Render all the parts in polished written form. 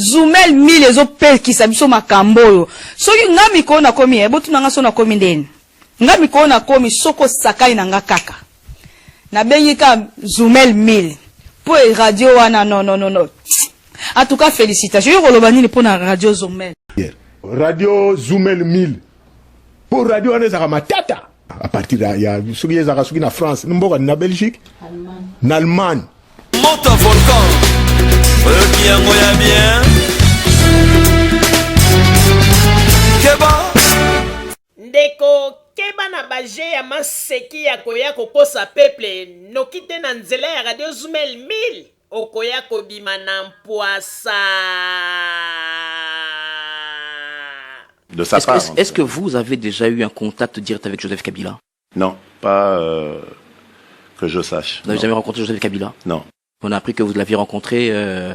Zumel 1000 ezopekisa biso makambo oyo. Soki nga mikolo nakomi, eh, botuna nga so nakomi ndeni. Nga mikolo nakomi soki osakani na nga kaka. Nabengi ka Zumel 1000. Po e radio wana non non non non. En tout cas félicitations. Yo koloba nini pona radio Zumel? Radio Zumel 1000. Po radio wana ezalaka matata. À partir ya soki ezalaka soki na France, mboka na Belgique, na Allemagne. Moto volcan oyoki yango ya bien keba. Ndeko keba na ba jeux ya maseki ya koya kokosa peuple noki te na nzela ya radio zumel 1000 okoya kobima na mpuasa. De sa Est-ce part, est-ce- est-ce que vous avez déjà eu un contact direct avec Joseph Kabila? Non, pas euh, que je sache. Vous n'avez Non. jamais rencontré Joseph Kabila? Non. On a appris que vous l'aviez rencontré euh,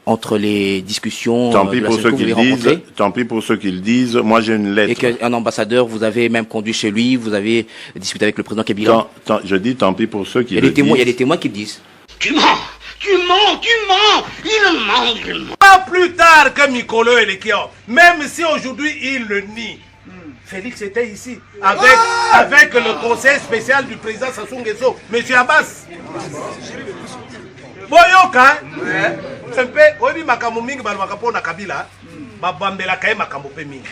entre les discussions Tant euh, pis de la pour CENCO, ceux vous qui le l'avez disent. rencontré. Tant pis pour ceux qui le disent. Moi, j'ai une Et lettre. qu'un ambassadeur vous avez même conduit chez lui, vous avez discuté avec le président Kabila. Tant, tant- je dis tant pis pour ceux qui Il y a le des témoins, il y a disent. des témoins qui le disent. Tu mens. Tu mens, tu mens. Il ment, il ment. Pas plus tard que Mikolo Elekio, même si aujourd'hui il le nie. Félix était ici avec, avec le conseil spécial du président Sassou Nguesso, M. Abbas. Boyoka, mpe oyebi makambo mingi balobaka mpo na Kabila, babambelaka ye makambo mpe mingi.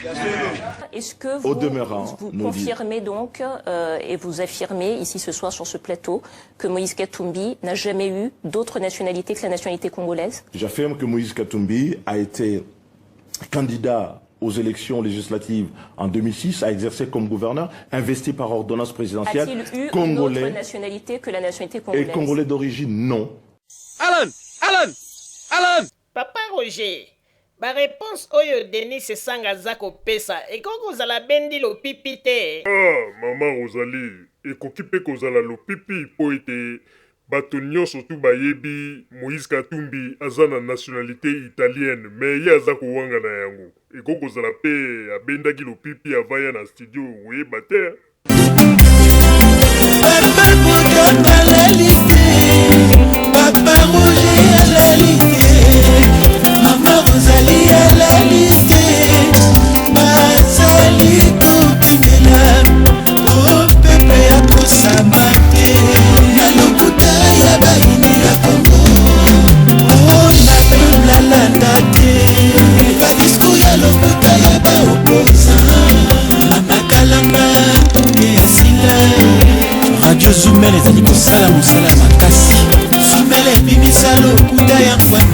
Est-ce que Au vous, demeurant, vous nous dit- confirmez donc et vous affirmez ici ce soir sur ce plateau que Moïse Katumbi n'a jamais eu d'autre nationalité que la nationalité congolaise? J'affirme que Moïse Katumbi a été candidat aux élections législatives en 2006, a exercé comme gouverneur, investi par ordonnance présidentielle, A-t-il eu une autre congolais nationalité que la nationalité et congolaise? congolais d'origine, non. Alan, Alan, Alan. Papa Roger, ba reponse oyo Denis Sesanga aza kopesa ekoki kozala bendi lopipi te? Ah, mama Rosalie, ekoki mpe kozala lopipi mpo ete bato nyonso tu bayebi Moïse Katumbi aza na nationalite italienne mais ye aza kowangana yango. Ekoki kozala mpe abendaki lopipi avant aya na studio, okoyeba te hein. Papa Boudon alali te, Papa Roger alali te, Mama Rosalie alali te, bazali kokengela o pepe akosamba te na lokuta ya bayini ya Kongo, o na peuple alanda te ba discours ya lokuta ya ba opposant. Mama Kalanga ke asila. Radio Zumel ezali kosala mosala ya makasi. Zumel ebimisa lokuta ya Ngbanda.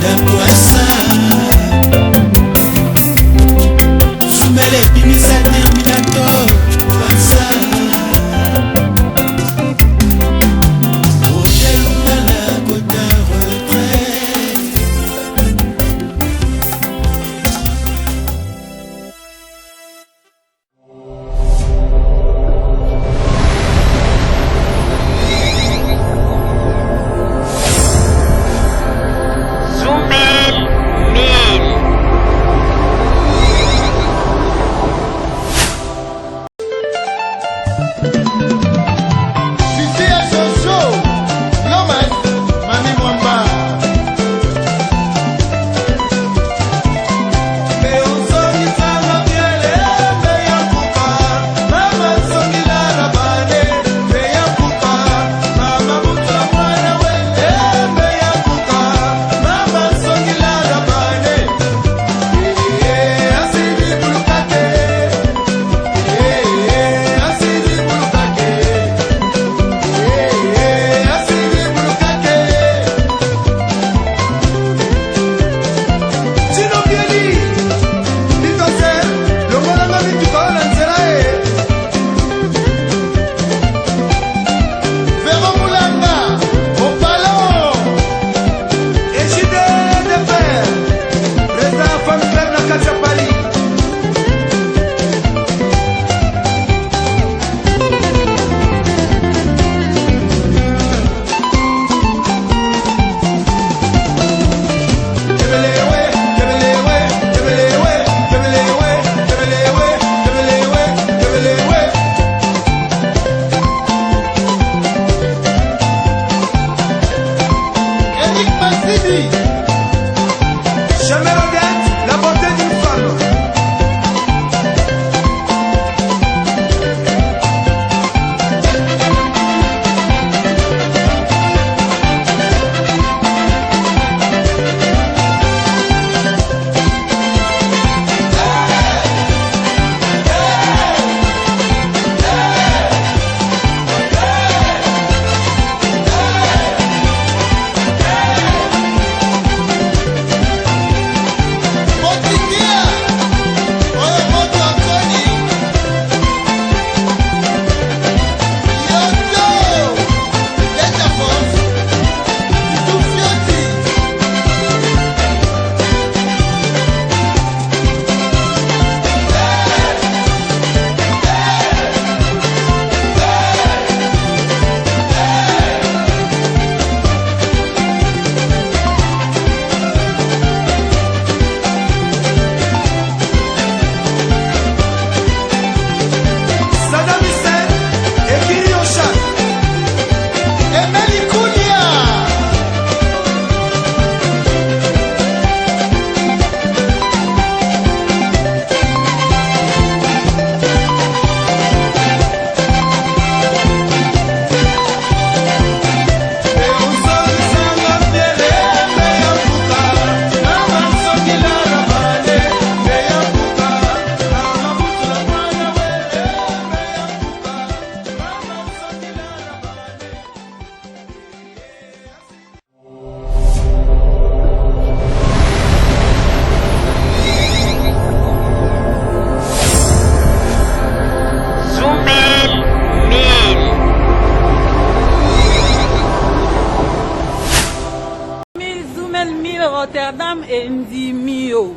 endimi yo.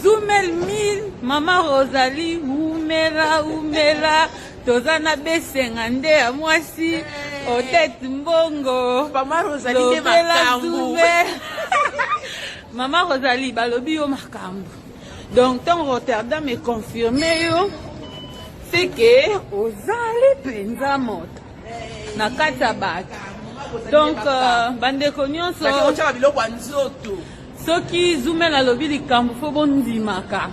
Zumel 1000 mama Rosalie umela umela toza na besenga nde ya mwasi Odette Mbongo mama Rosalie nde lobela makambo. Zumel mama Rosalie balobi yo makambo donc ntango Rotterdam econfirme yo c'est que ozali mpenza moto na kati ya bato donc euh, bandeko nyonso otyaka biloko ya nzoto soki zumel alobi likambo fo bondimaka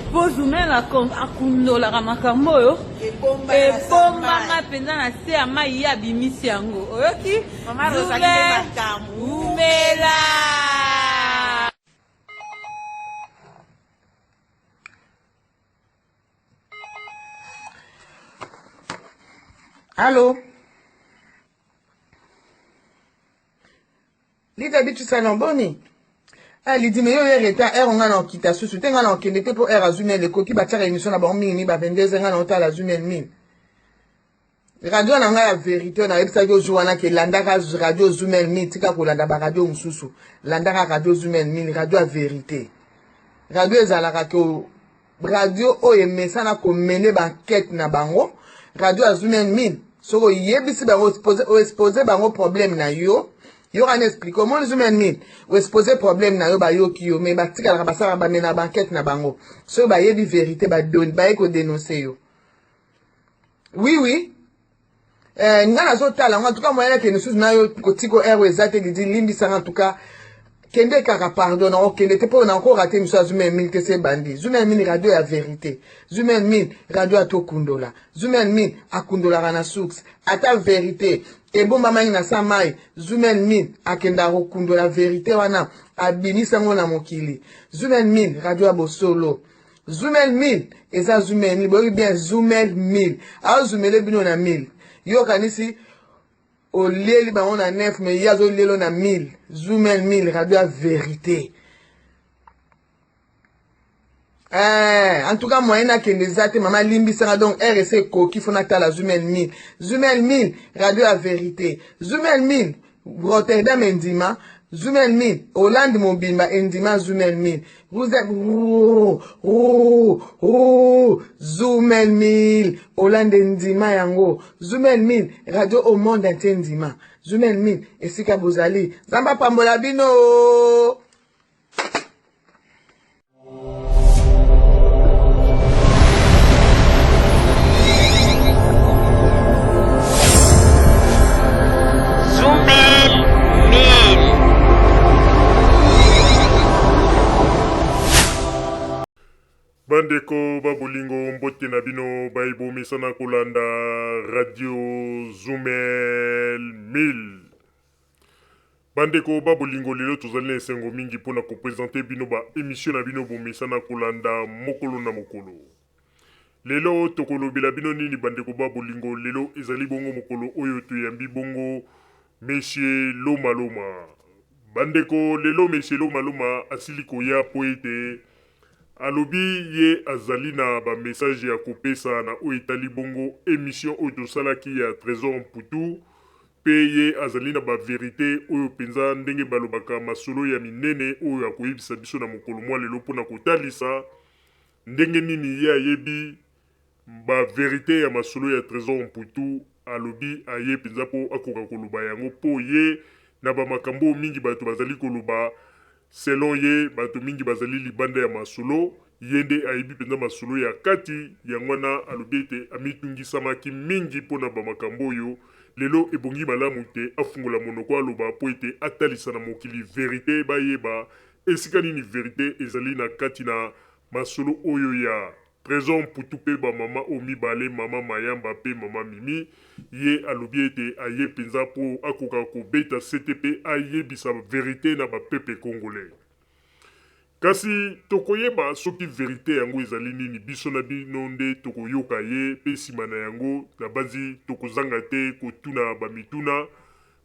mpo zumel akundolaka makambo oyo ebombama mpenza na se ya mai ye abimisi yango oyoki Zumel umela Allô Lida bitu salon boni Ah Lidi mais yo ye retard heure nga na okita susu te nga na okende te po heure azwi mele ekoki batiaka émission na bango mingi mingi ba 22 nga na otala azwi mele mille radio na ngai ya verité nayebisaki yo jour wana ke landaka radio zumel mille tika kolanda ba radio mosusu landaka radio zumel mille radio ya verité radio ezalaka ke radio oyo emesana komene bankete na bango radio ya zumel mille soki oyebisi bango oexpose bango problème na yo yoka na explike omoni zumel mille oexpose problème na yo bayoki yo mais batikalaka basalaka bamena bankete na bango soki bayebi verité baye kodenonse yo oui oui eh, nga nazotala yango antuka moyen nakende susu na yo kotiko heure eza te didi limbisanga antuka kende kaka pardon nakokende te mpo nakorate miso ya zumel mil te se ebandi zumel mil radio ya verité zumel mil radio ya tokundola zumel mil akundolaka na source ata verité ebombamaki na sa mai zumel mil akendaka kokundola verité wana abimisi yango na mokili zumel mil radio ya bosolo Zumel 1000 eza zumel 1000 boyoki bien zumel 1000 azumele bino na 1000 yo okanisi olieli bango na 9 mais ye azolielo na 1000 zumel 1000 radio ya verité Eh, en tout cas moyen nakende eza te mama limbisanga donc rc ekoki fo natala zumel 1000 zumel 1000 radio ya verité zumel 1000 Rotterdam endima Zumel 1000 Hollande mobimba endima Zumel 1000 Zumel 1000 Hollande endima yango Zumel 1000 radio au monde entier endima Zumel 1000 esika bozali Nzambe apambola bino. Bandeko ba bolingo mbote na bino baye bomesana kolanda radio Zumel 1000. Bandeko ba bolingo lelo tozali na esengo mingi mpo na ko presenter bino ba emission na bino bomesana kolanda mokolo na mokolo. Lelo tokolobela bino nini bandeko ba bolingo lelo ezali bongo mokolo oyo toyambi bongo Monsieur Loma Loma. Bandeko lelo Monsieur Loma Loma asili koya mpo ete alobi ye azali na ba message ya kopesa na oyo etali bongo emission oyo tosalaki ya Tresor Mputu Pe ye azali na ba verite oyo penza ndenge balobaka masolo ya minene oyo akoyebisa biso na mokolo mwa lelo mpo na kotalisa ndenge nini ye ayebi ba verite ya masolo ya Tresor Mputu alobi aye penza mpo akoka koloba yango mpo ye na ba makambo oyo mingi bato bazali koloba Selon ye, bato mingi bazali libanda ya masolo, ye nde ayebi mpenza masolo ya kati, yango wana alobi ete amitungisamaki mingi mpo na bamakambo oyo. Lelo ebongi malamu te afungola monoko aloba mpo ete atalisa na mokili verite, bayeba esika nini verite ezali na kati na masolo oyo ya Tresor Mputu mpe ba mama oyo mibale, mama Mayamba mpe mama Mimi. Ye alobi ete aye mpenza mpo akoka kobeta sete mpe ayebisa verite na ba peuple congolais. Kasi tokoyeba soki verite yango ezali nini biso na bino nde tokoyoka ye mpe nsima na yango nabanzi tokozanga te kotuna ba mituna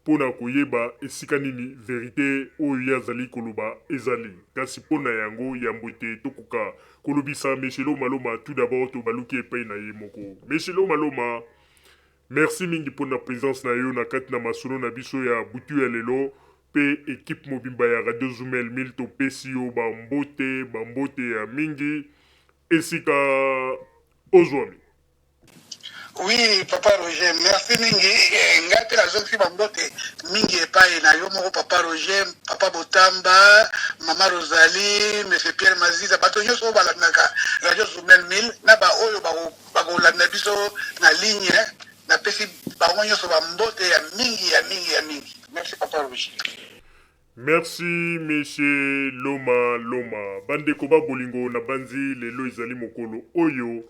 mpo na koyeba esika nini verite oyo ye azali koloba ezali. Kasi mpo na yango, yambo ete tokoka kolobisa Monsieur Loma Loma, tout d'abord tobaluki epai na ye moko. Monsieur Loma Loma, merci mingi mpo na presence na yo na kati na masolo na biso ya butu ya lelo. Pe equipe mobimba ya Radio Zumel 1000 topesi yo ba mbote, ba mbote ya mingi esika ozwami. Oui papa Roger merci mingi eh, ngai mpe nazongisi bambote mingi epai na yo moko papa Roger, papa Botamba, mama Rosalie, monsieur Pierre Maziza, bato nyonso oyo balandaka Radio Zumel 1000 na baoyo bakolanda biso na ligne, napesi bango nyonso bambote ya mingi ya mingi ya mingi. Merci papa Roger. Merci monsieur Loma Loma. Bandeko ba bolingo nabanzi lelo ezali mokolo oyo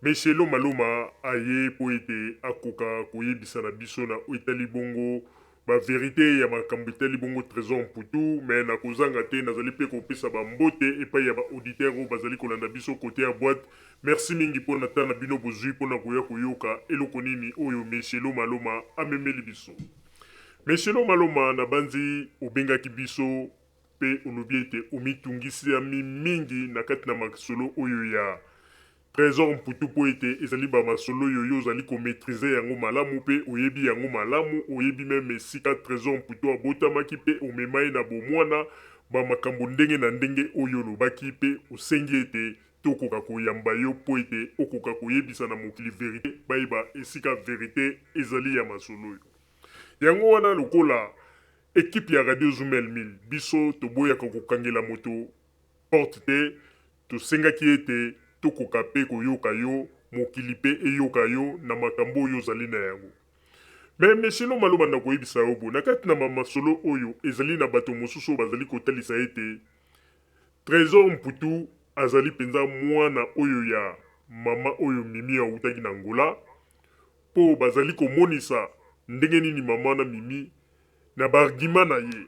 monsieur Loma Loma aye mpo ete akoka koyebisa na biso na oyo etali bongo ba verite ya makambo etali bongo Tresor Mputu, mais nakozanga te nazali mpe kopesa ba mbote epai ya ba auditeurs oyo bazali kolanda biso cote ya boite. Merci mingi mpo na temps na bino bozui mpo na koya koyoka eloko nini oyo monsieur Loma Loma amemeli biso. Monsieur Loma Loma, nabanzi obengaki biso mpe olobi ete omitungisami mingi na kati na masolo oyo ya Tresor Mputu mpo ete ezali ba masolo oyo yo ozali ko maitriser yango malamu mpe oyebi yango malamu, oyebi meme esika Tresor Mputu abotamaki mpe omema ye na bomwana, ba makambo ndenge na ndenge oyo olobaki mpe osengi ete tokoka koyamba yo mpo ete okoka koyebisa na mokili verite, bayeba esika verite ezali ya masolo oyo. Yango wana lokola equipe ya Radio Zumel 1000 biso toboyaka kokangela moto porte te, tosengaki ete tokoka pe koyoka yo, mokili pe eyoka yo na makambo oyo ozali na yango. Mais Monsieur Loma Loma nakoyebisa yo boye, na kati na ba masolo oyo ezali na bato mosusu oyo bazali kotalisa ete Tresor Mputu azali penza mwana oyo ya mama oyo Mimi awutaki na Angola, po bazali komonisa ndenge nini mama na Mimi na ba arguments na ye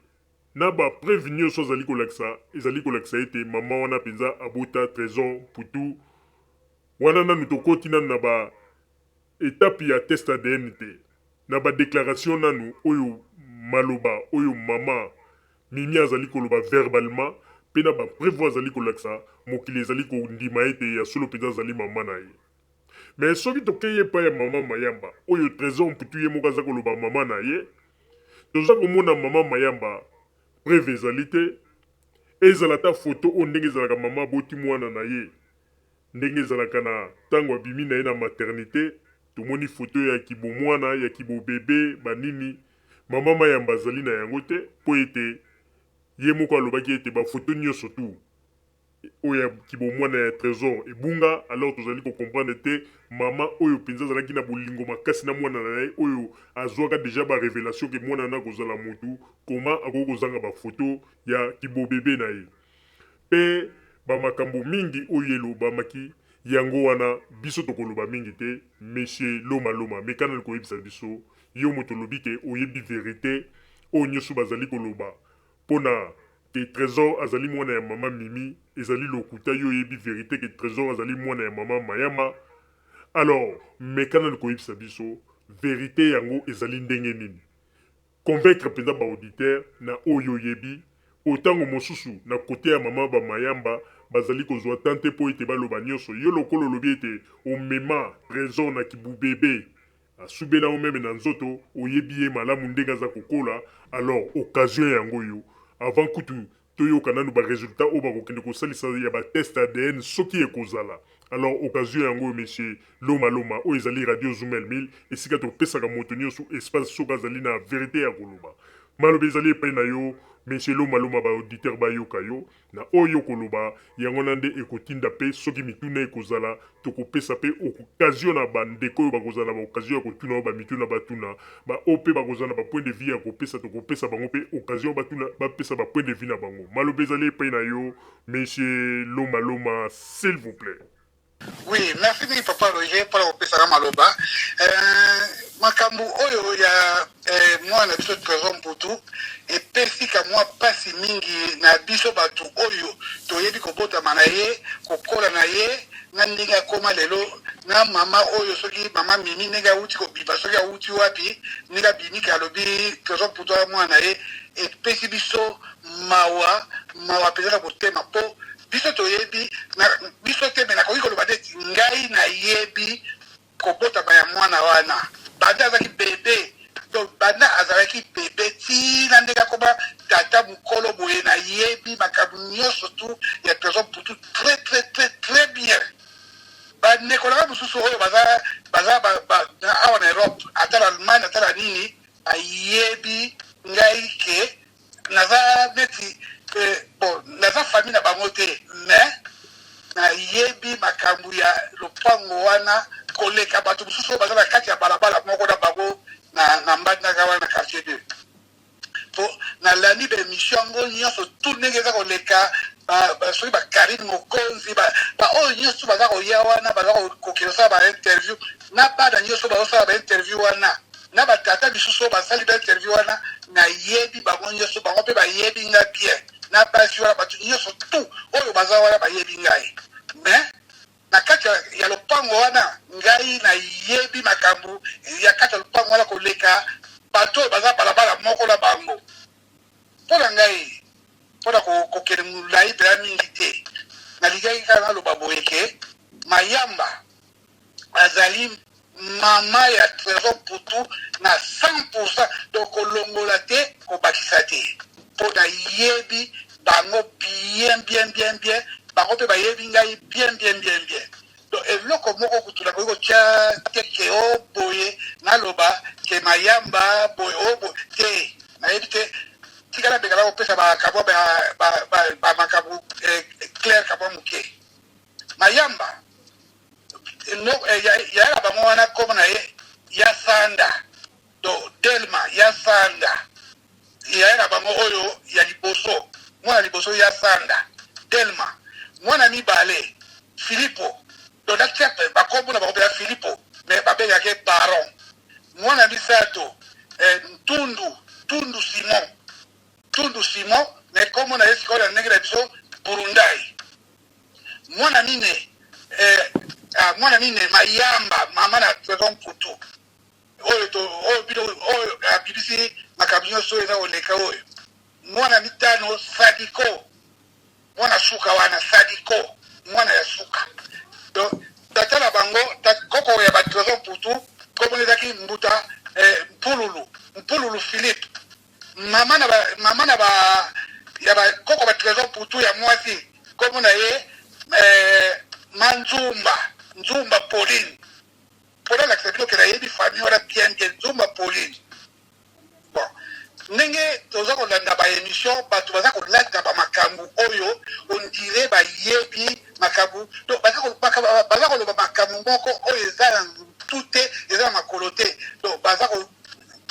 na ba preuves nioso azali kolakisa ezali kolakisa ete mama wana penza abota Tresor Mputu wana nanu tokoti nanu na ba etape ya test ADN te na ba declaration nanu oyo maloba oyo mama Mimi azali koloba verbalement pe na ba preuves oyo azali kolakisa mokili ezali kondima ete ya solo penza azali mama na ye. Mais soki tokeyi epai ya mama Mayamba oyo Tresor Mputu ye moko aza koloba mama na ye, toza komona mama Mayamba preuve ezali te, ezala ata photo oyo ndenge ezalaka mama aboti mwana na ye ndenge ezalaka na tango abimi na ye na maternite, tomoni photo ya kibomwana ya kibobebe ba nini, mama Mayamba azali na yango te mpo ete ye moko alobaki ete ba photo nionso tout oyo ya kibomwana ya Tresor ebunga alors tozali ko comprendre te mama oyo penza azalaki na bolingo makasi na mwana na ye oyo azuaka dejà ba revelation ke mwana na akozala mutu comment akoki kozanga ba photo ya kibobebe na ye pe ba makambo mingi oyo elobamaki yango wana biso tokoloba mingi te monsieur Loma Loma meka nanu koyebisa biso yo moto olobi ke oyebi verite oyo nioso bazali koloba pona Que Tresor azali mwana ya mama Mimi ezali lokuta yo oyebi verite que Tresor azali mwana ya mama Mayama alors meka nanu koyebisa biso verite yango ezali ndenge nini convaincre penza ba auditeurs na oyo oyebi po tango mosusu na cote ya mama ba Mayamba bazali kozua temps te po ete baloba nionso yo lokola olobi ete omema Tresor na kibubebe Asubela yo meme na nzoto oyebi ye malamu ndenge aza kokola alors occasion yango oyo avant kutu toyoka nanu ba resultats oyo bakokende kosalisa ya ba test ADN soki ekozala alors occasion yango oyo monsieur Loma Loma oyo ezali radio Zumel 1000 esika topesaka moto nionso espace soki azali na verite ya koloba maloba ezali epai na yo monsieur Loma Loma ba auditeurs bayoka yo Na oyo okoloba, yango wana nde ekotinda pe soki mituna ekozala, tokopesa pe occasion na ba ndeko oyo bakozala na ba occasion ya kotuna yo ba mituna batuna, ba oyo pe bakozala na ba point de vue ya kopesa tokopesa bango pe occasion batuna bapesa ba point de vue na bango. Maloba ezali epai na yo Monsieur Loma Loma s'il vous plait. Oui, merci mingi papa Roger mpona kopesa nga maloba. Euh, makambo oyo ya eh, mwana biso Trésor Mputu epesi ka mwa mpasi mingi na biso bato oyo toyebi kobotama na ye, kokola na ye na ndenge akoma lelo na mama oyo soki mama Mimi ndenge awuti kobima soki awuti wapi ndenge abimi ke alobi Trésor Mputu aza mwana na ye epesi biso mawa mawa mpenza na kotema mpo Biso toyebi na biso te me nakoki koloba neti ngai nayebi kobotama ya mwana wana banda azalaki bebe. Donc banda azalaki bebe ti na ndenge akoma tata mukolo boye nayebi makambo nyonso tout ya Tresor Mputu très très très très bien. Ba ndeko na nga mosusu oyo baza baza ba, ba, na awa na Europe ata na Allemagne ata na nini bayebi ngai ke naza neti eh, bon naza famille na bango te mais nayebi makambo ya lopango wana koleka bato mosusu oyo baza na kati ya balabala moko na bango na, na Mbandaka wana na quartier 2 po nalandi ba emission yango nyonso tout ndenge eza koleka soki ba Carine Mokonzi ba oyo nyonso baza koya wana baza kokende kosala ba interview na bana nyonso bazosala ba interview wana na ba tata misusu oyo basali ba interview wana nayebi bango nyonso bango mpe bayebi nga bien na basi wana bato nyonso tout oyo baza wana bayebi ngai mais na kati ya lopango wana ngai nayebi makambo ya kati ya lopango wana koleka bato oyo baza balabala moko na bango mpo na ngai mpo na kokende molai mpenza mingi te nalingaki kaka naloba boye ke mayamba azali mama ya Tresor Mputu na 100% donc kolongola te kobakisa te mpo nayebi bango bien bien bien bien bango mpe bayebi ngai bien bien bien bien donc eloko moko kutu nakoki kotya te ke o oh, boye naloba ke mayamba boye o oh, boye te nayebi te tika nabengana kopesa bakamwa bamakambo eh, claire kamwa moke mayamba Eh, yaya na bango wana nkombo na ye ya sanda do delma ya sanda yaya na bango oyo ya liboso mwana liboso ya sanda delma mwana mibale filipo do natia bakombo na bango mpenza filipo me babengaka ye baron mwana misato eh, ntundu tundu simon tundu simon me nkombo na ye sikoyo na ndenge na biso burundai Mwana mine eh, ah, mwana mine mayamba mama na Trésor Mputu oyo to oyo bino oyo abibisi makambo nyonso oyo eza koleka oyo mwana mitano Sadiko mwana suka wana Sadiko mwana ya suka donc tata na bango koko ya ba Trésor Mputu kombo ezalaki Mbuta eh, Mpululu Mpululu Philippe Mama na ba mama na ba ya ba koko ba Tresor Putu ya mwasi kombo na ye eh, Manzumba Nzumba Pauline mpo nalakisa bino ke nayebi famille wana bien bien Nzumba Pauline bon ndenge toza kolanda ba emission bato baza kolata ba makambo oyo ondire bayebi makambo to baza koloba makambo moko oyo eza na mutu te eza na makolo te donc baza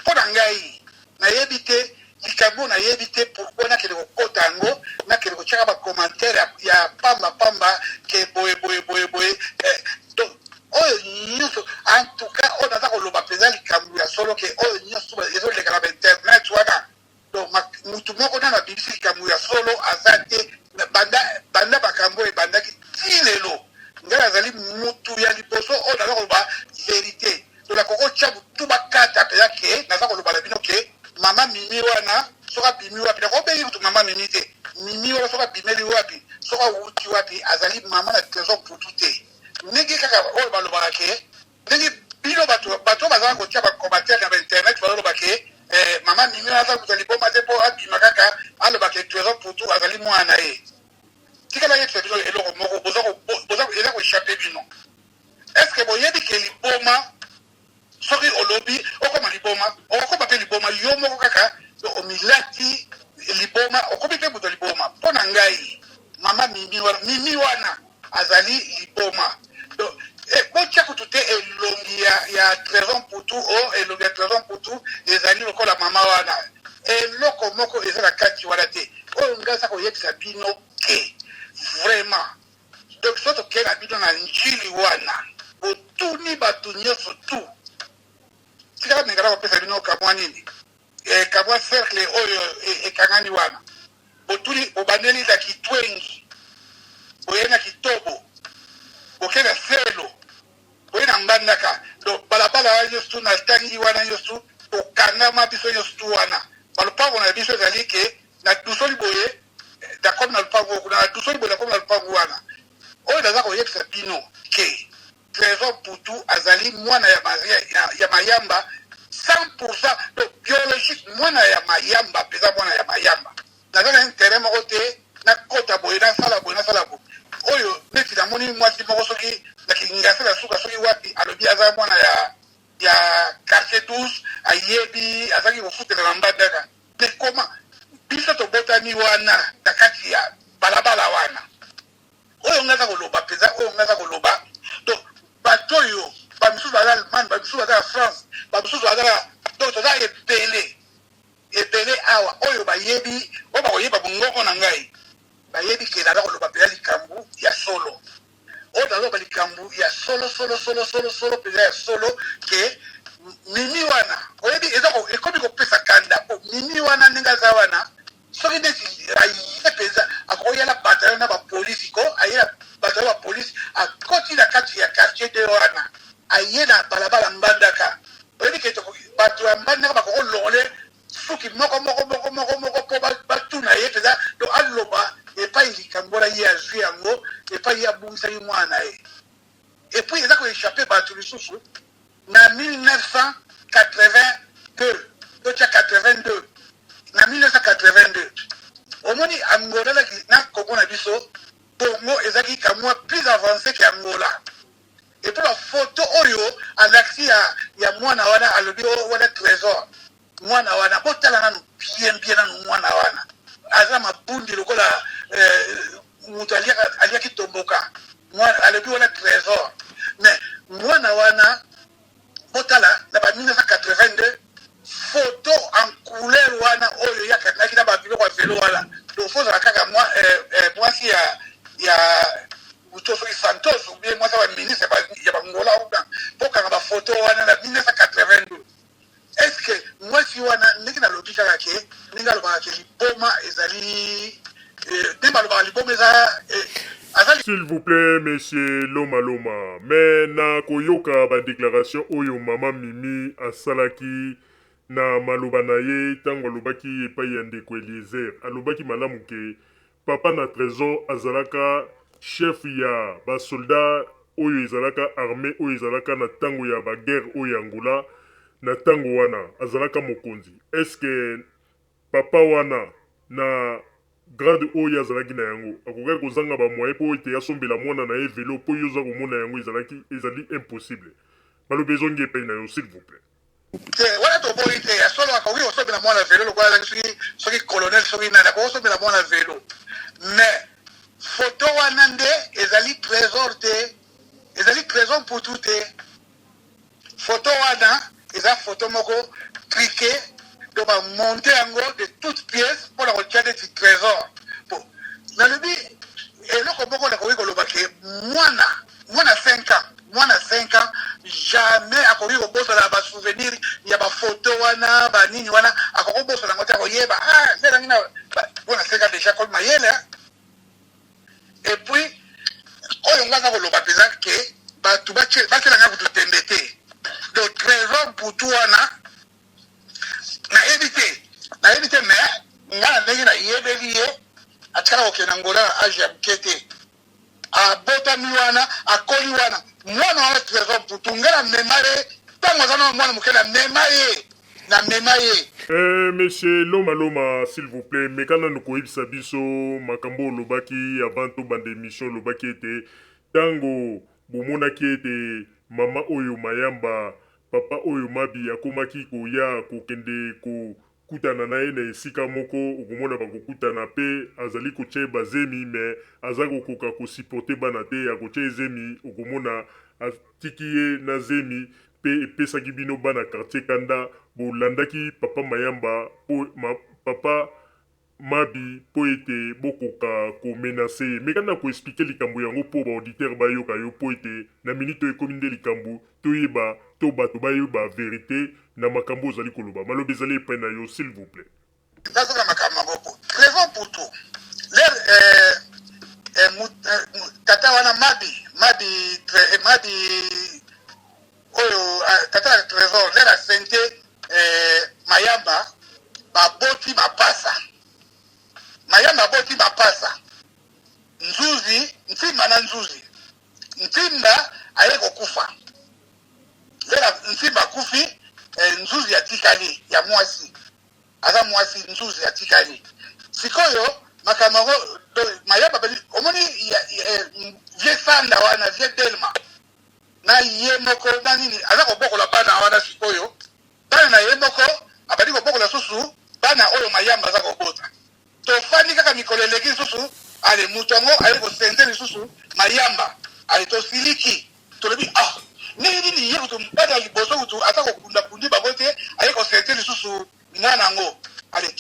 Mpo na ngai, nayebi te likambo oyo nayebi te pourquoi nakende kokota yango, nakende kotiaka ba commentaire ya, ya pamba pamba ke boye boye boye boye eh, donc oyo nyonso en tout cas oyo naza koloba mpenza likambo ya solo ke oyo nyonso ezoleka na ba internet wana donc mutu moko nano abimisi likambo ya solo aza te banda banda makambo oyo ebandaki ti lelo ngai nazali mutu ya liboso oyo naza koloba verite donc nakoki kotya butu bakata mpenza ke naza koloba na bino ke mama mimi wana soki abimi wapi nakobengi kutu mama mimi te mimi wana soki abimeli wapi soki awuti wapi azali mama na trésor mputu te ndenge kaka oyo balobaka ke ndenge bino bato bato bazala kotia ba commentaire na ba internet bazoloba ke eh, mama mimi aza moto ya liboma te mpo abima kaka aloba ke trésor putu azali mwana na ye tika nayebisa bino eloko moko boza eza koechappe bino est ce que boyebi ke liboma soki olobi okoma liboma okokoma mpe liboma yo moko kaka omilati liboma okomi mpe moto ya liboma mpo na ngai mama mimi wana mimi wana azali liboma donc eh, botia kutu te elongi ya, ya Trésor Mputu o oh, elongi ya Trésor Mputu ezali lokola mama wana eloko moko eza na kati wana te oyo ngai aza koyebisa bino ke vraiment donc so tokei na bino na njili wana botuni bato nyonso tu tikala mekala kopesa bino kamwa nini eh, kamwa cercle oyo eh, ekangani wana Botuli bobandeli na kitwengi boye na kitobo boke na selo boye na mbandaka donc balabala wana nyonso tu na tangi wana nyonso tu tokangama biso nyonso tu wana balopango na biso ezali ke na dusoli boye nakomi na lopango kuna na dusoli boye nakomi na lopango wana oyo naza koyebisa bino ke Trésor Putu azali mwana ya, ya, ya Mayamba 100% donc biologique, mwana ya Mayamba mpenza, mwana ya Mayamba. Naza na intérêt moko te nakota boye, nasala boye, nasala boye. Oyo neti namoni mwasi moko soki na Kingasa na suka soki wapi, alobi aza mwana ya quartier 12, ayebi azalaki kofutela na Mbandaka. Mais comment biso tobotami wana na kati ya balabala wana? Oyo ngai aza koloba mpenza, oyo ngai aza koloba, donc bato oyo bamisusu baza Allemagne, bamisusu baza na France, bamisusu baza na, donc toza ebele ebele awa oyo bayebi, oyo bakoyeba mongongo na ngai, bayebi ke naza koloba mpenza likambo ya solo. Oyo nazoloba likambo ya solo solo solo solo solo mpenza ya solo, ke Mimi wana, oyebi, eza ekomi kopesa kanda po Mimi wana ndenge aza wana, soki neti aye mpenza, akoya na bataillon na bapolisi ko, aye na bataillon bapolisi, akoti na kati ya quartier de wana, aye na balabala Mbandaka, oyebi ke bato ya Mbandaka bakokolongole suki moko moko moko moko moko mpo batuna ye mpenza. Donc aloba epai likambo wana ye azwi yango, epai ye abungisaki mwana na ye. Et puis eza koéchapper bato lisusu, na 1982, totya 82, na 1982, omoni Angola na Congo na biso, Congo ezalaki kamwa plus avancé ke Angola. Et puis bafoto oyo alakisi ya mwana wana, alobi wana Trésor, mwana wana, botala nanu bien bien nanu, mwana wana aza mabundi lokola moto aliaki tomboka. Mwana alobi wana Trésor, mais mwana wana, botala na ba 1982 photo en couleur wana oyo yakangaki na babiloko ya velo wana. Donc faut ozala kaka mwasi ya moto soki Santos ou bien mwasi ya baministre ya bangola una mpo kanga bafoto wana na 1982. Est ce que mwasi wana, ndenge nalobi kaka ke ndenge alobaka ke liboma ezali, ndenge balobaka liboma eza azali. S'il vous plaît, monsieur Loma Loma, mais na koyoka badéclaration oyo mama Mimi asalaki na maloba na ye, ntango alobaki epai ya ndeko Eliezer, alobaki malamu ke papa na Trésor azalaka chef ya basoldat oyo ezalaka armée, oyo ezalaka na ntango ya baguerre oyo ya Angola. Na ntango wana azalaka mokonzi. Est-ce papa wana na grade oyo azalaki na yango akokaki kozanga bamoyen mpo ete asombela mwana na ye velo? Mpo yo oza komona yango ezalaki, ezali impossible. Maloba ezongi epai na yo, s'il vous plaît. Te, wana toboyi te, ya solo akoki kosombela mwana velo lokola azalaki soki colonel, soki nani, akoki kosombela mwana velo. Mais photo wana nde ezali Trésor te, ezali Trésor Mputu te. Photo wana eza photo moko truqué, donc bamonter yango de toutes pièces mpona kotia neti Trésor. Po nalobi eloko moko, nakoki koloba ke mwana 5 ans, mwana 5 ans jamais akoki kobosana basouvenir ya bafoto wana, banini wana, akoki kobosana yango te. Akoyeba, ah, nde nangi na mwana 5 ans déjà komi mayele. Et puis oyo nga aza koloba mpenza ke bato batielanga kutu tembe te. Donc Trésor Mputu wana, nayebi te, nayebi te, mais nga na ndenge nayebeli ye, atikala kokende Angola na age ya moke te. Abotami wana, akoli wana. Mwana wana Trésor Mputu, nga na mema ye ntango aza na mwana moke, na mema ye, na mema ye. Monsieur Loma Loma, s'il vous plaît, meka nanu koyebisa biso makambo olobaki avant tobanda émission. Olobaki ete ntango bomonaki ete mama oyo Mayamba, papa oyo Mabi akomaki koya kokende kokutana na ye na esika moko, okomona bakokutana mpe azali kotia ye bazemi, mais aza kokoka kosupporter bana te, akotia ye zemi, okomona atiki ye na zemi, mpe epesaki bino bana quartier kanda, bolandaki papa Mayamba po papa Mabi mpo ete bokoka komenacer ye. Meka na koexpliquer likambo yango mpo baauditeur bayoka yo, mpo ete na minute oyo ekomi nde likambo toyeba to bato bayeba vérité na makambo ozali koloba. Maloba ezali epai na yo, s'il vous plaît. Nazoka makambo yango po Trésor Mputu ler tata wana Mabi, Mabi oyo tata ya Trésor, ler asente Mayamba, baboti mapasa. Mayamba aboti mapasa Nzuzi Ntimba na Nzuzi Ntimba. Aye kokufa, lela Ntimba akufi. eh, nzuzi atikali ya mwasi aza mwasi nzuzi atikali sikoyo makambo yango mayamba omoni eh, vie sanda wana vie delma na ye moko na nini aza kobokola bana wana sikoyo bana na ye moko abandi kobokola susu bana oyo mayamba aza kobota tofandi kaka mikolo eleki lisusu ale moto yango aye kosenze lisusu mayamba ale tosiliki tolobi ah ndenge nini ye kutu bana ya liboso kutu ata kokunda kundi bango te aye kosenze lisusu mwana yango ale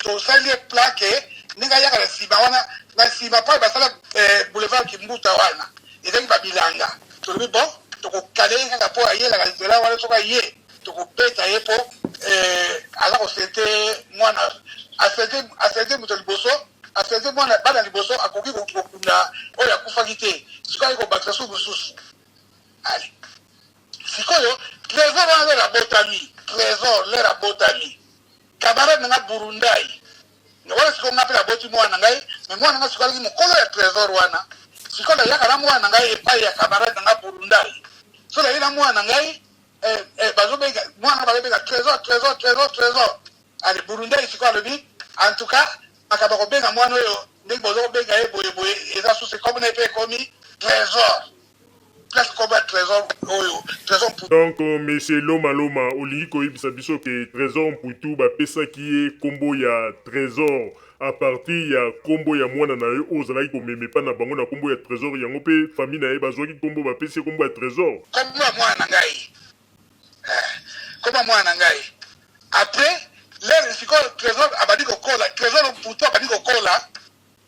tosali ye plaque ndenge ayaka na nsima wana na nsima mpo basala eh, boulevard kimbuta wana ezalaki babilanga tolobi bon tokokale ye kaka mpo ayelaka nzela wana soki aye tokobeta ye mpo eh, aza kosente mwana asente asente moto liboso asente mwana bana liboso akoki kokunda oyo akufaki te sikoyo aye kobakisa su mosusu ale sikoyo trésor wana lere abotami trésor lere abotami camarade na nga burundai wana sikoyo nga mpe naboti mwana na ngai me mwana nga sikoyo alaki mokolo ya trésor wana sikoyo nayaka na mwana na ngai epai ya camarade na nga burundai so naye na mwana na ngai eh, eh, bazobenga mwana bazobenga trésor trésor trésor trésor ale burundai sikoyo alobi en tout cas makambo ya kobenga mwana oyo ndenge boza kobenga ye boye boye eza susu ekomi na ye mpe ekomi trésor place komba trésor oyo trésor mputu. Donc monsieur Loma Loma olingi koyebisa biso ke Tresor Mputu bapesaki ye kombo ya Tresor à partir ya kombo ya mwana na yo oyo ozalaki komema epai na bango na kombo ya Tresor yango pe famille na ye bazuaki kombo bapesi ye kombo ya Tresor? Kombo ya mwana na ngai eh, kombo ya mwana na ngai après lere sikoyo Tresor abandi kokola Tresor Mputu abandi kokola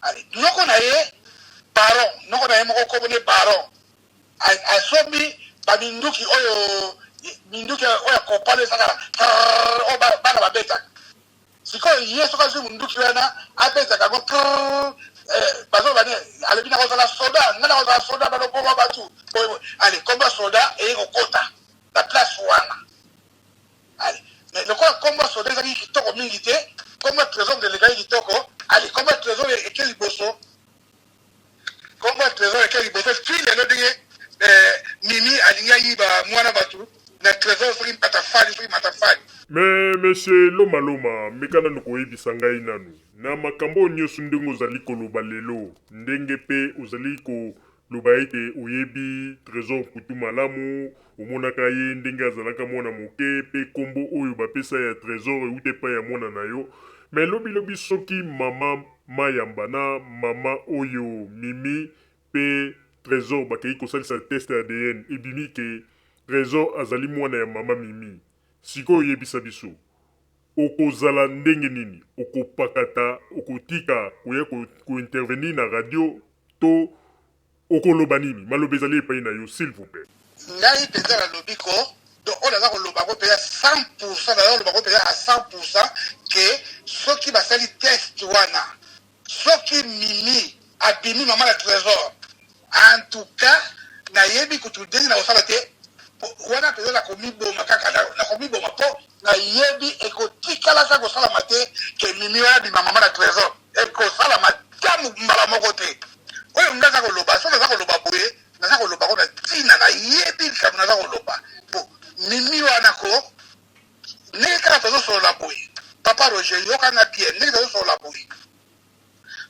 Allez, noko na ye baron, noko na ye moko kombo ne baron asombi ba minduki oyo minduki oyo ya kopalo esaka oyo bana babetaka. Sikoyo ye soki azwi munduki wana abetaka yango eh, bazoloba nini alobi nakozala soda ngai nakozala soda baloboma bato ale kombo ya soda eye kokota na place wana Ale mais lokola kombo ya soda ezalaki kitoko mingi te, kombo ya Tresor nde elekaki kitoko. Ale kombo ya Tresor eke liboso, kombo ya Tresor eke liboso ti lelo ndenge eh, Mimi alingi ayiba mwana bato na Tresor soki matafali soki matafali. Mais monsieur Loma Loma, meka nanu koyebisa ngai nanu, na makambo oyo nioso ndenge ozali koloba lelo, ndenge pe ozali ko Loba ete oyebi Tresor Mputu malamu, omonaka ye ndenge azalaka mwana moke pe kombo oyo bapesa ya Tresor ewuta epai ya mwana na yo. Mais lobi lobi soki mama Mayamba na mama oyo Mimi pe Tresor bakeyi kosalisa test ADN ebimi ke Tresor azali mwana ya mama Mimi. Sikoyo yebisa biso, okozala ndenge nini? Okopakata, okotika koya ko intervenir na radio to okoloba nini? Maloba ezali epayi na yo s'il vous plait. Ngai penza nalobi ko donc oyo naza koloba yango penza 100 pourcent naza koloba yango penza à 100 pourcent que soki basali test wana soki Mimi abimi mama na Tresor en tout cas nayebi kutu ndenge nakosala te wana penza nakomiboma kaka nakomiboma po nayebi ekotikalaka kosalama te que Mimi wana abima mama na Tresor ekosalama ata mbala moko te oyo nga naza koloba soki naza koloba boye naza koloba ngo na ntina nayebi likambo naza koloba po Mimi wana ko ndenge kaka tozosolola boye papa Roger yoka nga bien ndenge tozosolola boye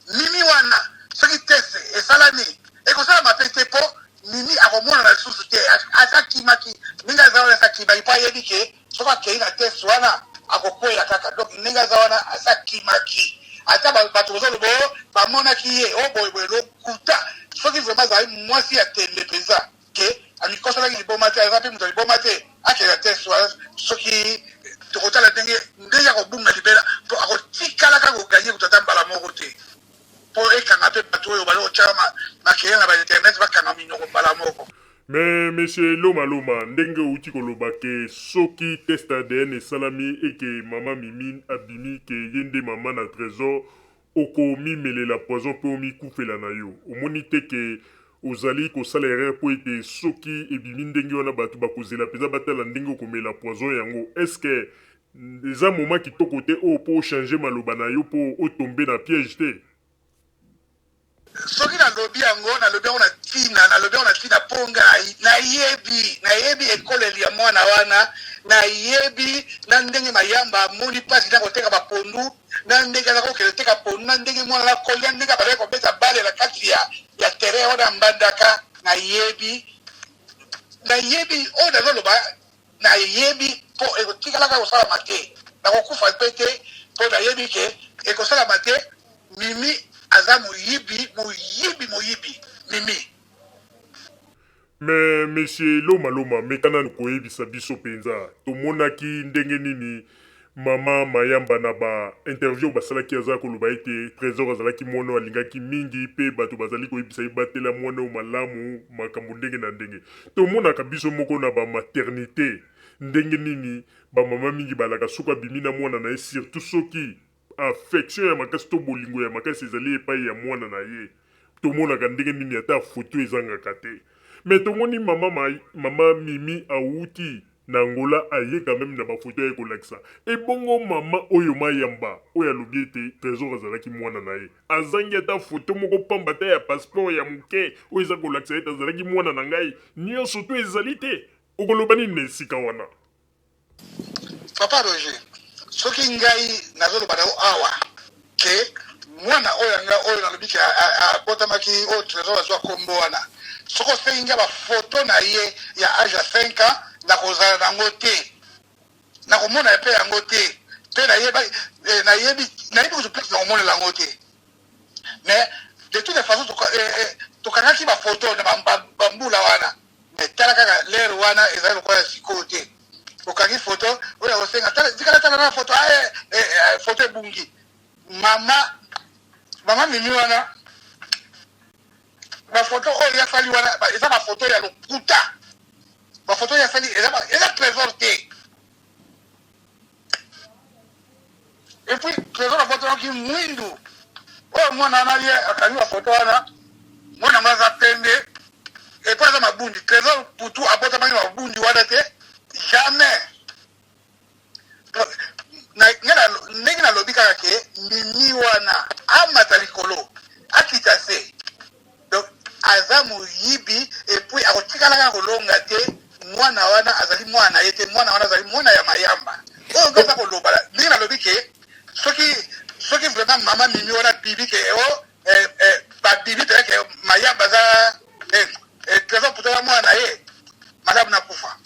Mimi wana soki test esalami ekosalama pe te po Mimi akomonana lisusu te asi akimaki ndenge aza wana asi akimaki po ayebi ke soki akeyi na test wana akokweya kaka donc ndenge aza wana asi akimaki ata bato bazoloba oh, bamonaki ye o oh, boye boye lokuta soki vraiment azali mwasi ya tembe mpenza ke amikosalaki liboma te aza mpe moto ya liboma te akende na test wana soki tokotala ndenge ndenge akobunga libela mpo akotikalaka koganye kutu ata mbala moko te mpo ekanga mpe bato oyo baza kotya makelele na bainternet bakanga minoko mbala moko. Mais monsieur Loma Loma, ndenge owuti koloba ke soki test ADN esalami et que mama Mimi abimi ke ye nde mama na Tresor, oko mimelela poison pe omikufela na yo. Omoni te ke ozali kosala erreur po ete soki ebimi ndenge wana batu bakozela penza batala ndenge okomela poison yango. Est ce que eza moment kitoko te oyo po o changer maloba na yo po o tomber na piège te? Soki nalobi yango, nalobi yango na. ntina, nalobi yango na ntina mpo ngai nayebi, nayebi ekoleli ya mwana wana, nayebi na ndenge Mayamba amoni mpasi na koteka bapondu, na ndenge aza kokende koteka pondu, na ndenge mwana akoli, na ndenge abandaki kobeta bale na kati ya, ya terrain wana ya Mbandaka. Nayebi, nayebi oyo nazoloba, nayebi mpo ekotikalaka kosalama te. Nakokufa mpe te mpo nayebi ke ekosalama te. Mimi aza moyibi, moyibi, moyibi. Mimi. Mais monsieur Loma Loma meka nanu koyebisa biso penza tomonaki ndenge nini mama Mayamba na ba interview basalaki aza koloba ete Tresor azalaki mwana oyo alingaki mingi pe bato bazali koyebisa ye batela mwana oyo malamu makambo ndenge na ndenge. Tomonaka biso moko na ba maternite ndenge nini ba mama mingi balaka soki abimi na mwana na ye surtout soki Affection ya makasi to bolingo ya makasi ezali epayi ya mwana na ye. Tomonaka ndenge nini ata photo ezangaka te. Mais tomoni mama mama Mimi awuti na Angola aye quand meme na ba photo aye kolakisa. Ebongo mama oyo Mayamba oyo alobi ete Tresor azalaki mwana na ye azangi ata photo moko pamba ata ya passeport ya moke oyo eza kolakisa ete azalaki mwana na ngai. Nionso tout ezali te. Okoloba nini na esika wana? Papa Roger, soki ngai nazoloba na yo awa ke mwana oyo ya ngai oyo nalobi ke abotamaki oyo Tresor azwa kombo wana, soki osengi ngai ba photo na ye ya age ya 5 ans, nakozala na yango te, nakomona pe yango te, pe nayebi eh, nayebi nayebi kutu place nakomonela yango te. Mais de toute façon tokangaki ba photo na ba mbula wana. Mais tala kaka l'heure wana ezali lokola ya sikoyo te. Okangi photo oyo akosenga tala tikala tala na photo ah, eh, eh, eh, photo ebungi. Mama mama Mimi wana ba photo oyo ya sali wana eza ba photo ya lokuta. Ba photo ya sali eza eza trésor te. Et puis trésor abotamaki mwindu. Oyo mwana wana ye akangi ba photo wana mwana yango aza pembe et puis aza mabundi. Trésor Putu abotamaki mabundi wana te jamais. Ndenge nalobi kaka ke Mimi wana amata likolo akita se. Donc aza moyibi et puis akotikala kaka kolonga te mwana wana azali mwana na ye te mwana wana azali mwana ya mayamba oyo nga aza koloba ndenge nalobi ke soki soki vraiment mama mimi wana bibi ke o oh, eh, eh, babibi mpenza ke mayamba aza eh, eh, trésor puta ya mwana na ye malamu nakufa.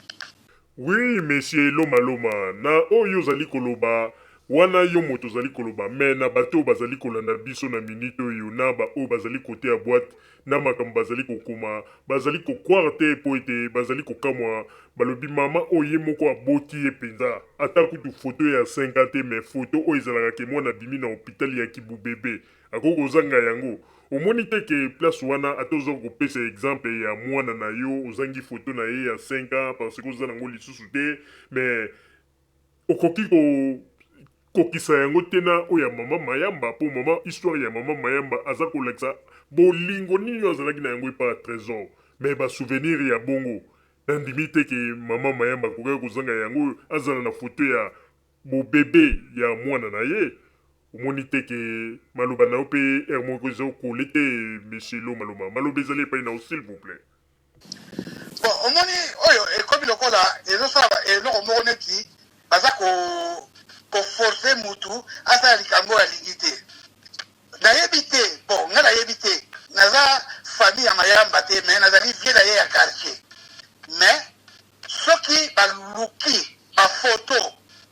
Oui monsieur Loma Loma na oyo ozali koloba wana yo moto ozali koloba mais na bato oyo bazali kolanda biso na minute oyo na ba oyo bazali cote ya boite na makambo bazali kokoma bazali ko croire te po ete bazali kokamwa balobi mama oyo ye moko aboti ye penza ata kutu photo ya 5 ans te mais photo oyo ezalaka ke mwana abimi na hopital ya kibubebe Akoki kozanga yango. Omoni te ke place wana ata oza kopesa exemple ya mwana na yo ozangi photo na ye ya 5 ans parce que oza nango lisusu te mais okoki ko kokisa yango te na oyo ya mama Mayamba po mama histoire ya mama Mayamba aza kolakisa bolingo nini oyo azalaki na yango epa ya Tresor mais ba souvenir ya bongo nandimi te ke mama Mayamba akokaki kozanga yango azala na photo ya bo bebe ya mwana na ye Omoni te ke maloba na yo pe heure moko ezo coller te monsieur Loma Loma. Maloba ezali epai na yo s'il vous plait. Bon omoni oyo ekomi lokola ezosala eloko moko neti baza ko ko forcer mutu asala likambo oyo alingi te. Nayebi te bon nga nayebi te naza famille ya Mayamba te mais nazali vieux na ye ya quartier mais Soki baluki ba photo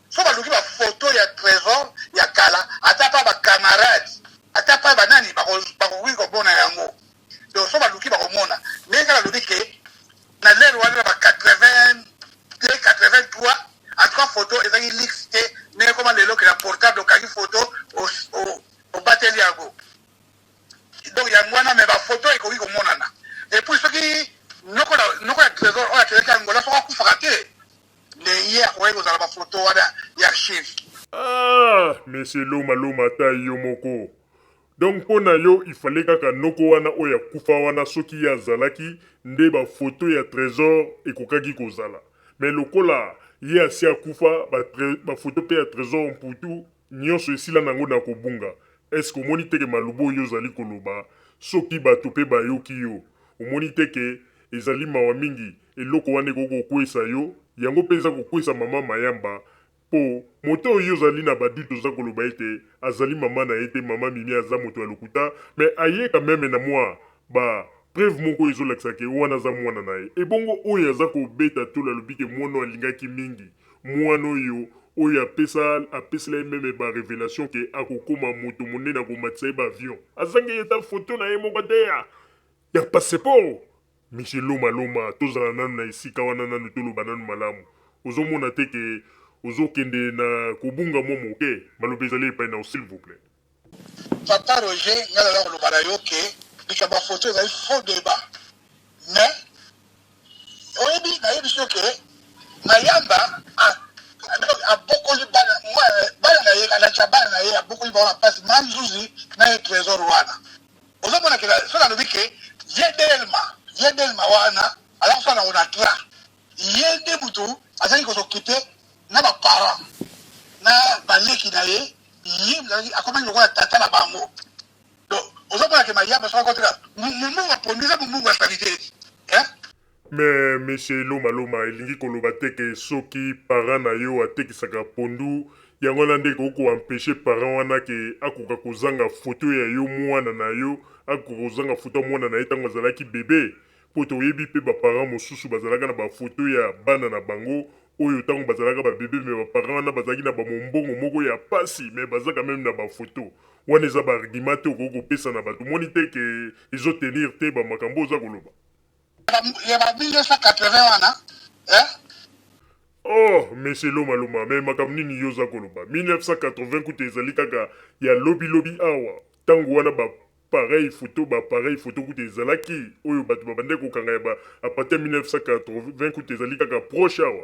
soki baluki ba photo ya tresor ya kala ata pa ba camarade ata pa ba nani bakoki komona yango donc soki baluki bakomona ndenge kaka alobi ke na lere wana na ba 82 83 en tout cas photo ezalaki luxe te ndenge ekoma lelo ke na portable okangi photo obateli yango Donc yango wana mais ba photo ekoki komonana. Et puis soki noko na noko ya Tresor oyo akendaki Angola soki akufaka te nde ye akokaki kozala ba photo wana ya archive. Ah monsieur Loma Loma ata yo moko donc po na yo il fallait kaka noko wana oyo akufa wana soki ye azalaki nde ba photo ya Tresor ekokaki kozala mais lokola ye asi akufa ba photo pe ya Tresor Mputu nionso esila nango na kobunga Est ce que omoni te ke maloba oyo ozali koloba soki bato pe bayoki yo? Omoni te ke ezali mawa mingi? Eloko wana ekoki kokweyisa yo, yango mpe eza kokweyisa mama Mayamba, mpo moto oyo yo ozali na ba doute oza koloba ete azali mama na ye te, mama Mimi aza moto ya lokuta, mais aye quand meme na mwa ba preuve moko oyo ezolakisa ke wana aza mwana na ye. Ebongo oyo aza kobeta tolo alobi ke mwana oyo alingaki mingi, mwana oyo oyo apesa apesela ye meme ba revelation ke akokoma moto monene akomatisa ye ba avion, azangi ata photo na ye moko te ya ya passeport. Monsieur Loma Loma tozala nanu na esika wana nanu toloba nanu malamu. Ozo mona te ke ozo kende na kobunga mwa moke? Maloba ezali epai na yo s'il vous plait. Papa Roger ngai naza koloba na yo ke likambo ya photo ezali faux debat mais oyebi nayebisi yo ke Mayamba abokoli bana bana na ye alakisa bana na ye abokoli bango na mpasi ma Nzuzi na ye Tresor wana ozomona ke soki alobi ke ye Delma ye Delma wana aza kosala na Onatra ye nde mutu azali kosokipe na ba parents na baleki na ye ye akomaki lokola tata na bango donc ozomona ke mayamba soki akoteka mombongo ya pondu eza mombongo ya salite eh? Mais monsieur Loma Loma elingi koloba te ke soki parent na yo atekisaka pondu yango wana nde ekoki ko empecher parent wana ke akoka kozanga photo ya yo muana na yo akoka kozanga photo ya muana na ye tango azalaki bebe Po toyebi pe ba parents mosusu bazalaka na ba photos ya bana na bango oyo tango bazalaka ba bebe mais ba parents wana bazalaki na ba mombongo moko ya pasi mais baza quand meme na ba photos. Wana eza ba arguments te okoki kopesa na bato. Omoni te que ezo tenir te ba makambo oza koloba? Ya ba 1980 wana eh? Oh monsieur Loma Loma mais makambo nini yo oza koloba? 1980 kutu ezali kaka ya lobi lobi awa. Tango wana ba pareil photo ba appareil photo kutu ezalaki oyo bato babandaki kokanga ya ba à partir ya 1980 kutu ezali kaka proche awa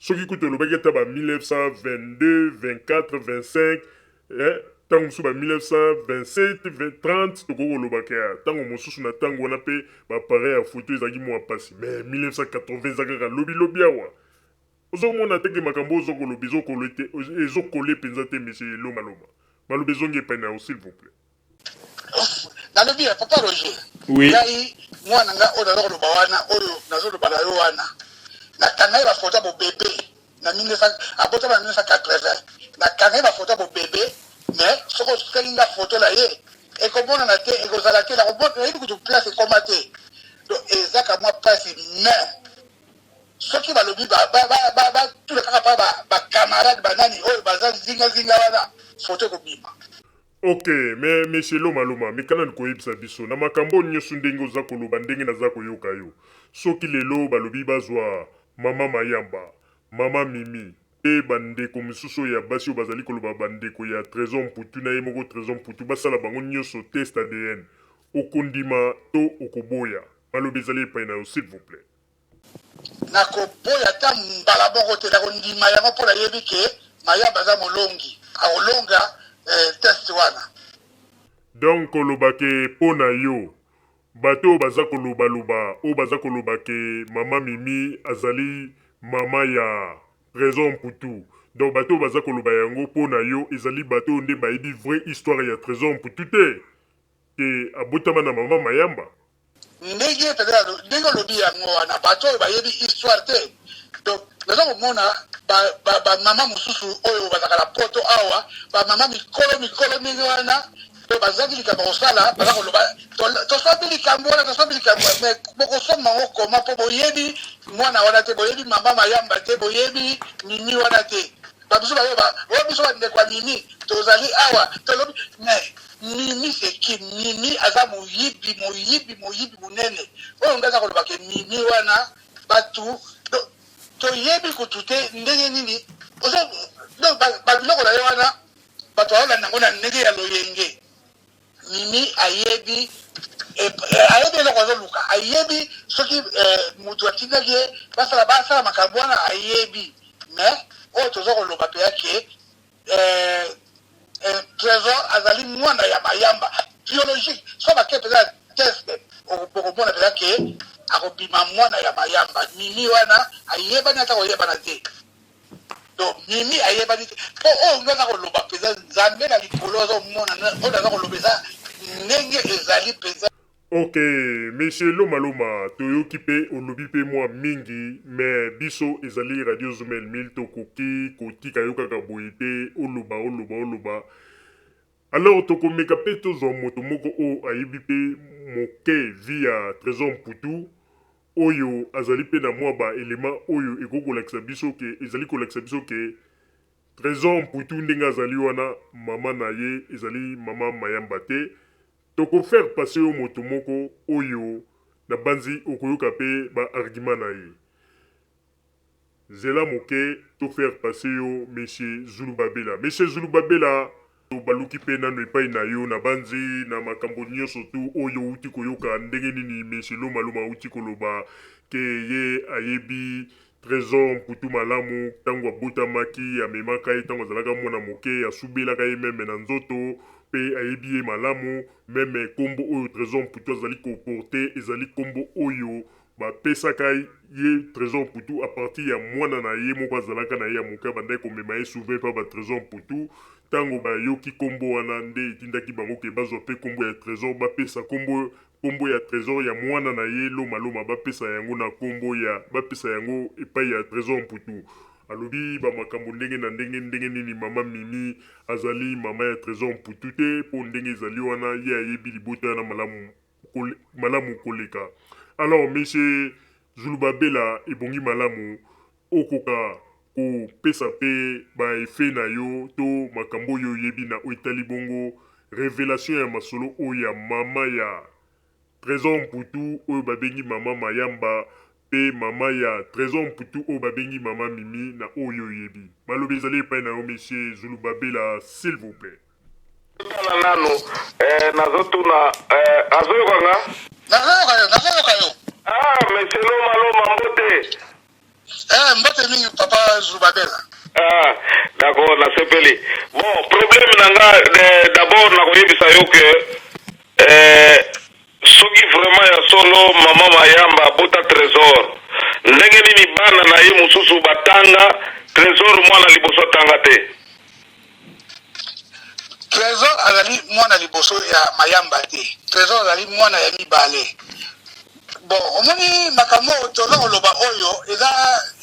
soki kutu olobaki ata ba 1922 24 25 eh, ntango mosusu ba 1927 20, 30 tokoki koloba ke ntango mosusu na ntango wana mpe ba appareil ya photo ezalaki mwa mpasi mais 1980 eza kaka lobi lobi awa ozomona te ke makambo ozo koloba ezokole te ezokole mpenza te monsieur Loma Loma maloba ezongi epai na yo s'il vous plaît. Nalobi ya papa Roger. Oui. Ngai mwana nga oyo naza koloba wana oyo nazoloba na yo wana nakanga ye bafoto ya bobebe na 1900 abotama na 1980 nakanga ye bafoto ya bobebe mais soki osengi nga foto na ye ekomonana te ekozala te nayebi kutu place ekoma te donc eza ka mwa mpasi mais soki balobi batuna kaka pa bacamarade banani oyo baza zingazinga wana foto ekobima. Ok mais monsieur Loma Loma meka nanu koyebisa biso na makambo oyo nioso ndenge oza koloba ndenge naza koyoka yo soki lelo balobi bazwa maman Mayamba, maman Mimi pe ba ndeko misusu oyo ya basi oyo bazali koloba ba ndeko ya Tresor Mputu na ye moko Tresor Mputu basala bango nioso test ADN okondima to okoboya? Maloba ezali epayi na yo s'il vous plait. Nakoboya ata mbala moko te, nakondima yango mpo nayebi ke Mayamba aza molongi, akolonga test wana. Donc koloba ke po na yo bato oyo baza koloba loba oyo baza koloba ke maman Mimi azali maman ya Tresor Mputu donc bato oyo baza koloba yango po na yo ezali bato oyo nde bayebi vraie histoire ya Tresor Mputu te ke abotama na maman Mayamba? Ndenge penza ndenge olobi yango wana bato oyo bayebi histoire te donc naza komona ba, ba, ba mama mosusu oyo bazalaka na poto awa ba mama mikolo mikolo ndenge wana to bazangi likambo ya kosala baza koloba tosombi likambo wana tosombi likambo mais bokosomba yango koma mpo boyebi mwana wana te boyebi mama mayamba te boyebi mimi wana te Ba biso bayo ba oyo biso ba ndeko ya Mimi tozali awa tolobi mais Mimi c'est qui Mimi aza moyibi moyibi moyibi monene oyo nga aza koloba ke Mimi wana batu toyebi kutu te ndenge nini ozo donc ba biloko na ye wana bato baolanda yango na ndenge ya loyenge Mimi ayebi ayebi eloko azoluka ayebi soki mutu atindaki ye basala basala makambo wana ayebi mais oyo toza koloba mpenza ke Tresor azali mwana ya Mayamba biologique soki bake mpenza test okomona mpenza ke akobima mwana ya Mayamba Mimi wana ayebani ata koyebana te. Donc Mimi ayebani te po oyo nga naza koloba penza Nzambe na likolo azo mona oyo naza koloba eza ndenge ezali penza. Ok monsieur Loma Loma toyoki pe olobi pe mua mingi mais biso ezali radio Zumel 1000 tokoki kotika yo kaka boye te oloba oloba oloba alors tokomeka pe tozua moto moko oyo ayebi pe moke vie ya Tresor Mputu oyo azali pe na mua ba elements oyo ekoki kolakisa biso ke ezali kolakisa biso ke Tresor Mputu ndenge azali wana mama na ye ezali mama Mayamba te. Toko faire passer yo moto moko oyo na banzi okoyoka pe ba arguments na ye. Zela moke to faire passer yo monsieur Zulubabela. Monsieur Zulubabela, tobaluki pe nanu epai na yo na banzi na makambo nionso tout oyo owuti koyoka ndenge nini monsieur Loma Loma awuti koloba ke ye ayebi Tresor Mputu malamu tango abotamaki amemaka ye tango azalaka mwana moke asubelaka ye meme na nzoto pe ayebi ye malamu meme kombo oyo Tresor Mputu azali ko porter ezali kombo oyo ba pesaka ye Tresor Mputu a partir ya mwana na ye moko azalaka na ye ya moke abandaki komema ye souvent epa ba Tresor Mputu tango bayoki kombo wana nde etindaki bango ke bazwa pe kombo ya Tresor bapesa kombo Kombo ya Tresor ya muana na ye Loma Loma bapesa yango na kombo ya bapesa yango epai ya Tresor Mputu. Alobi ba makambo ndenge na ndenge ndenge nini mama Mimi azali mama ya Tresor Mputu te po ndenge ezali wana ye ayebi libota wana malamu malamu koleka. Alors monsieur Zulubabela ebongi malamu okoka kopesa pe ba effets na yo to makambo oyo oyebi na oyo etali bongo revelation ya masolo oyo ya mama ya Tresor Mputu oyo babengi mama Mayamba pe mama ya Tresor Mputu oyo babengi mama Mimi na oyo oyebi. Maloba ezali epai na yo monsieur Zulubabela s'il vous plait. Tala nanu eh, nazotuna eh, azoyoka nga? Nazoyoka yo, nazoyoka yo. Ah, monsieur Loma Loma, mbote. Eh, mbote mingi papa Zubabela. Ah, d'accord, nasepeli. Bon, problème na nga d'abord nakoyebisa yo que eh, soki vraiment ya solo mama Mayamba abota Trésor, ndenge nini bana na ye mosusu batanga Trésor mwana liboso atanga te? Trésor azali mwana liboso ya Mayamba te. Trésor azali mwana ya mibale. Bon, omoni makambo oyo toza koloba oyo eza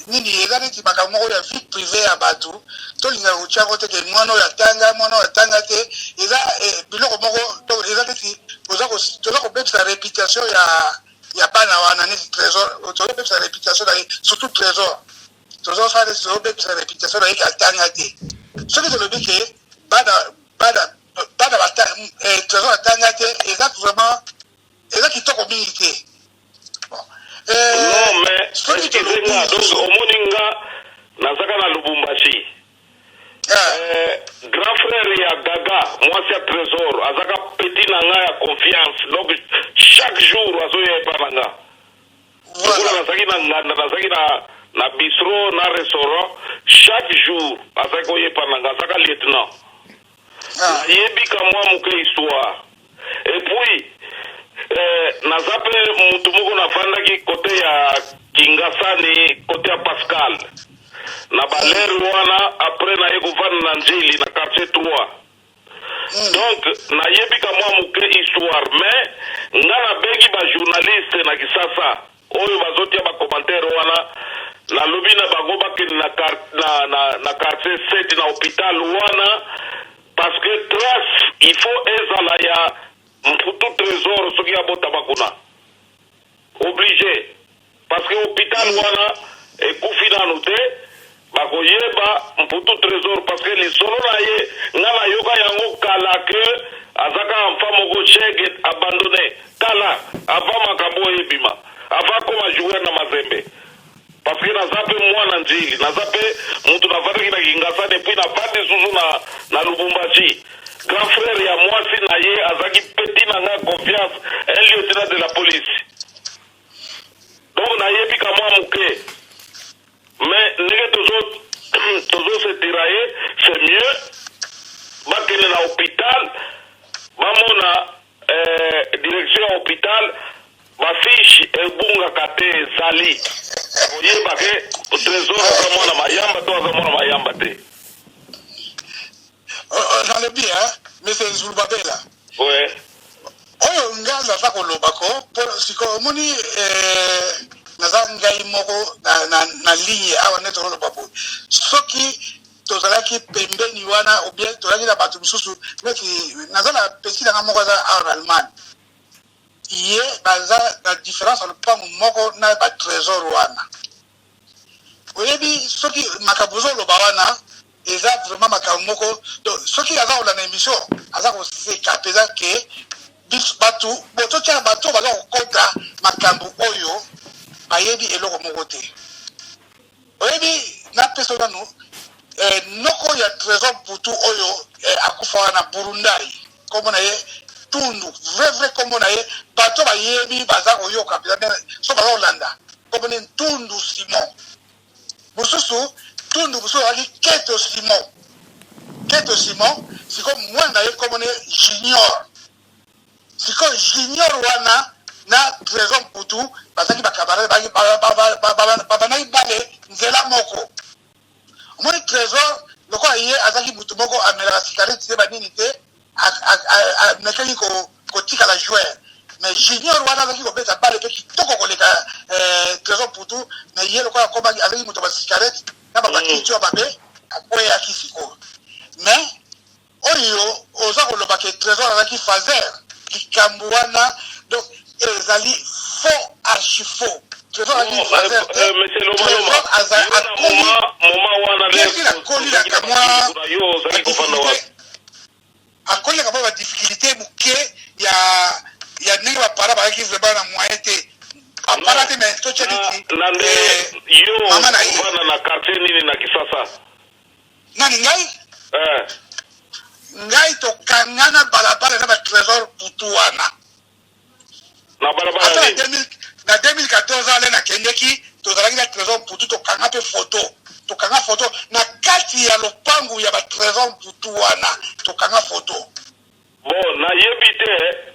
nini? Eza neti makambo moko ya vie privee ya bato, tolingaka kotia yango te ke mwana oyo atanga, mwana oyo atanga te. Eza eh, biloko moko to eza neti toza kobebisa reputation ya ya bana wana, neti Trésor, toza kobebisa reputation na ye, surtout Trésor. Tozosala neti tozobebisa reputation na ye ke atanga te. Soki tolobi ke bana bana bana bata, eh, Trésor atanga te, eza vraiment eza kitoko mingi te. Bon. Euh, non mais excusez nga, donc omoni nga nazaka na Lubumbashi. Ah. Euh, grand frère ya Gaga, mwasi ya Trésor, azaka petit na nga ya confiance. Donc chaque jour azoya epa na nga. Lokola nazalaki na nganda, nazalaki na na bistro na restaurant, chaque jour azalaki koyepa na nga, azalaka lieutenant. Ah. Nayebi ka mwa moke histoire. Et puis eh, naza pe mutu moko nafandaki kote ya Kingasani, kote ya Pascal. Na ba l'heure wana après naye kovanda na Ndjili na quartier 3. Donc nayebi ka mwa moke histoire mais nga nabengi ba journaliste na Kisasa oyo bazotia ba commentaire wana nalobi na bango bakende na, na, na, na quartier 7 na hôpital wana parce que trace il faut ezala ya Mputu Trésor soki abotama kuna oblige parce que hopital wana ekufi nanu te bakoyeba Mputu Tresor parce que lisolo na ye nga nayoka yango kala que azaka enfant moko chegue abandonne kala avant makambo oyo ebima avant akoma joueur na Mazembe parce que naza pe mwana Ndjili naza pe mutu navandaki na Kingasani et puis navandi susu na, na Lubumbashi grand frère ya mwasi na ye azalaki petit na nga confiance un lieutenant de la police donc nayebi ka mwa moke mais ndenge tozo tozo se tirailler c'est mieux bakende na hôpital bamona eh, direction ya hôpital bafiche ebungaka te ezali koyeba ke trésor aza mwana mayamba to aza mwana mayamba te. Nalobi hein, monsieur Nzulubabela. Ouais. Oyo nga naza koloba ko po sikoyo omoni eh, naza ngai moko na, na, na ligne awa nde tozoloba boye soki tozalaki pembeni wana ou bien tozalaki na bato mosusu neti naza na petit na nga moko aza awa na Allemagne ye baza na différence ya lopango moko na ba trésor wana Oyebi soki makambo ozo loba wana eza vraiment makambo moko donc soki aza kolanda emission aza koseka mpenza ke biso batu bo totia bato baza kokota makambo oyo bayebi eloko moko te. Oyebi napesa yo nanu eh, noko ya Trésor Mputu oyo eh, akufa wana Burundai kombo na ye Tundu vrai vrai kombo na ye bato bayebi baza koyoka mpenza so baza kolanda kombo ne Ntundu Simon mosusu Tundu mosusu azalaki Keto Simon Keto Simon sikoyo mwana na ye kombo ne Junior sikoyo Junior wana na Trésor Mputu bazalaki bakamarade babandaki bale nzela moko Omoni Tresor lokola ye azalaki mutu moko amelaka cigarette te ba nini te amekaki kotikala joueur mais Junior wana azalaki kobeta balle pe kitoko koleka Tresor Mputu mais ye lokola akomaki azalaki mutu ya ba cigarette na ba bakiti ya mabe akweyaki sikoyo mais Oyo oza koloba ke Tresor azalaki fazer likambu wana donc ezali faux archi faux Tresor azalaki fazer te Tresor aza akoli bien sur akoli na kamwa ba difficulté akoli na kamwa ba difficulté muke ya ya ndenge ba parents bazalaki vraiment na moyen te ba parents te mais totia neti na nde yo mama na ye ovanda na quartier nini na Kisasa? Nani ngai? Eh. Ngai tokangana balabala na ba Tresor butu wana. Na balabala Ata na nini? 2000 na 2014 ale nakendeki tozalaki na Tresor Mputu tokanga mpe photo tokanga photo na kati ya lopangu ya ba Tresor Mputu wana tokanga photo. Bon nayebi te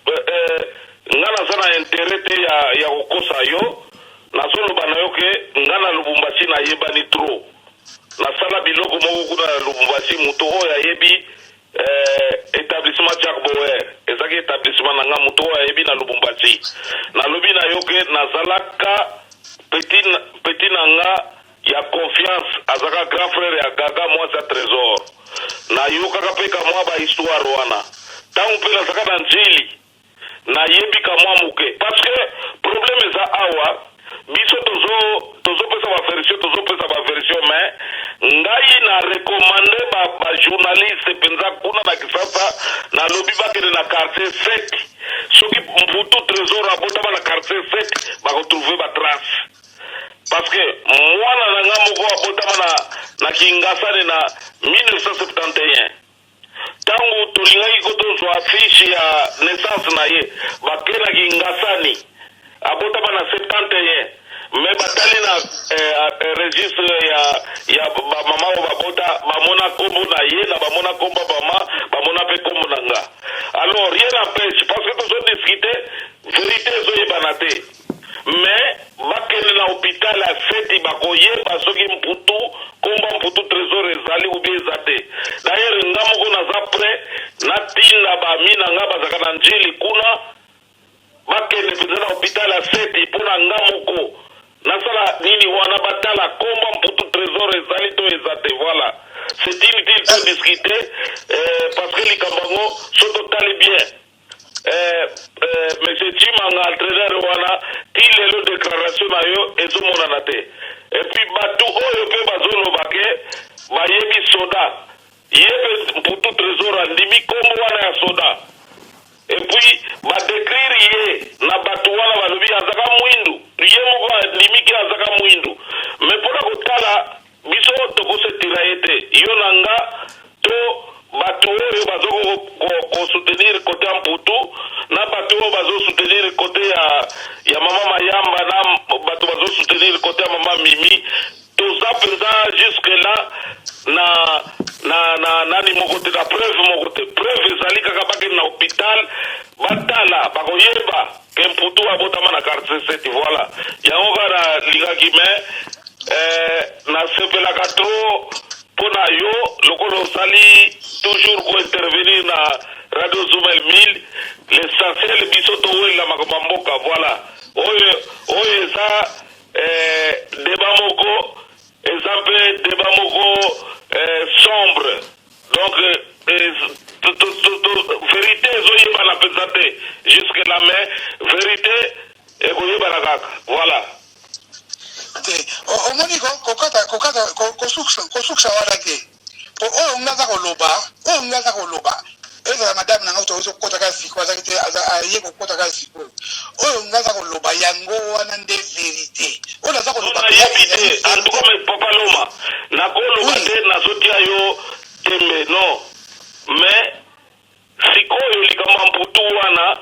eh, nga naza na interet te ya, ya kokosa yo nazoloba na yo ke nga na Lubumbashi nayebani trop nasala biloko moko kuna na Lubumbashi moto oyo ayebi eh, etablissement Jack Bauer ezaki etablissement na nga moto oyo ayebi na Lubumbashi nalobi na yo ke nazalaka petit, petit na nga ya confiance azalaka grand frère ya Gaga mwasi ya Tresor nayokaka pe kamwa ba histoire wana tango pe nazalaka na Ndjili nayebi kamwa muke parce que problème eza awa biso tozo tozopesa ba version tozopesa ba version mais ngai na recommande ba, ba journaliste penza kuna na Kisasa nalobi bakende na quartier 7 soki Mputu Tresor abotama na quartier 7 bakotrouve ba trace Parce que mwana na nga moko abotama na, na Kingasani na 1971. Tango tolingaki ko tozwa fiche ya naissance na ye, bake na Kingasani, abotama na 71. Mais batali na eh, registre ya, ya ba mama oyo babota, bamona kombo na ye na bamona kombo ya mama, bamona pe kombo na nga. Alors rien n'empêche, parce que tozo discuter, verite ezoyebana te. Mais bakende na hopital ya seti bakoyeba soki mputu kombo ya mputu tresor ezali ou bien eza te. D'ailleurs nga moko naza pret natinda ba amis na nga bazalaka na ndjili kuna bakende penza na hopital ya seti pona nga moko nasala nini wana batala kombo ya mputu tresor ezali to eza te voilà c'est inutile to discuter euh, parce que likambo yango soki totali bien Eh, eh, monsieur Tshimanga entraîneur wana ti lelo declaration na yo ezomonana te et puis batu oyo pe bazoloba ke bayebi soda ye pe Mputu Tresor andimi kombo wana ya soda et puis ba decrire ye na batu wana balobi azaka mwindu ye moko andimi ke azaka mwindu mais pona kotala Biso toko se tirailler te yo na nga to batu oyo bazo ko soutenir cote ya Mputu na batu oyo bazo soutenir cote ya ya mama Mayamba na batu bazo soutenir cote ya mama Mimi toza penza jusque là na na na nani moko te na preuve moko te preuve ezali kaka bakende na hopital batala bakoyeba ke Mputu abotama na quartier 7 voilà yango kaka nalingaki mais Eh, nasepelaka trop. Mpo na yo lokola osali toujours ko intervenir na radio Zumel 1000, l'essentiel biso towelela makambo ya mboka voilà. Oyo oyo eza eh, debat moko eza mpe debat moko eh, sombre donc eh, to, to, to, to, verite ezoyebana mpenza te jusque là mais verite ekoyebana kaka voilà. Te omoni kokata kokata kosukisa wana te po oyo nga aza koloba oyo nga aza koloba ezala madame na nga tokoki kokota kaka sikoyo azaki te aye kokota kaka sikoyo oyo nga aza koloba yango wana nde verite oyo naza koloba nayebi te en tout cas mais papa loma nakoloba te nazotia yo tembe non mais Sikoyo likambo ya mputu wana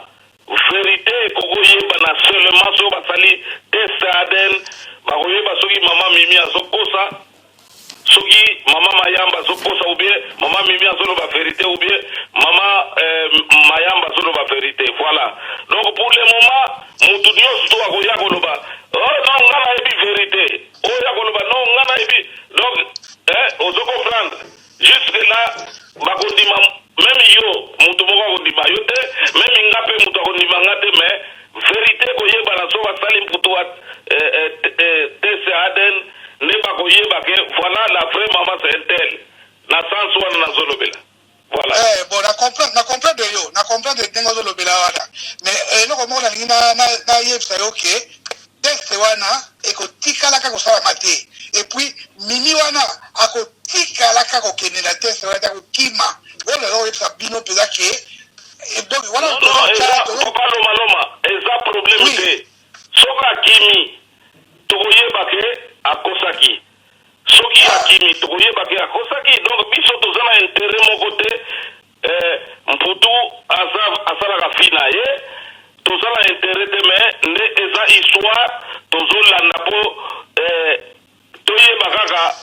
verite ekoki koyebana seulement soki basali test ya ADN bakoyeba soki mama Mimi azokosa soki mama Mayamba azokosa ou bien mama Mimi azoloba verite ou bien mama euh, Mayamba azoloba verite voilà donc pour le moment mutu nyonso to akoya koloba oh non nga nayebi verite oyo akoloba non nga nayebi donc eh, ozo comprendre Jusque là bakondima meme yo mutu moko akondima yo te meme nga pe mutu akondima nga te mais verite ekoyebana soki basali mputu wa eh, eh, eh, test ya ADN nde bakoyeba ke voilà la vraie maman c'est un tel na sens wana nazolobela voilà. Eh, bon na comprendre na comprendre yo na comprendre ndenge ozolobela wana mais eh, eloko moko nalingi nayebisa yo ke test wana ekotikalaka kosalama te et puis mimi wana akotikalaka kokende na test wana te akokima wana naza koyebisa bino mpenza ke eh, donc wana papa loma loma eza problème te soki akimi tokoyeba ke akosaki soki akimi tokoyeba ke akosaki donc biso toza na intérêt moko te Eh mputu aza asalaka vie na ye toza na interet te mais nde eza histoire tozo landa po eh, toyeba kaka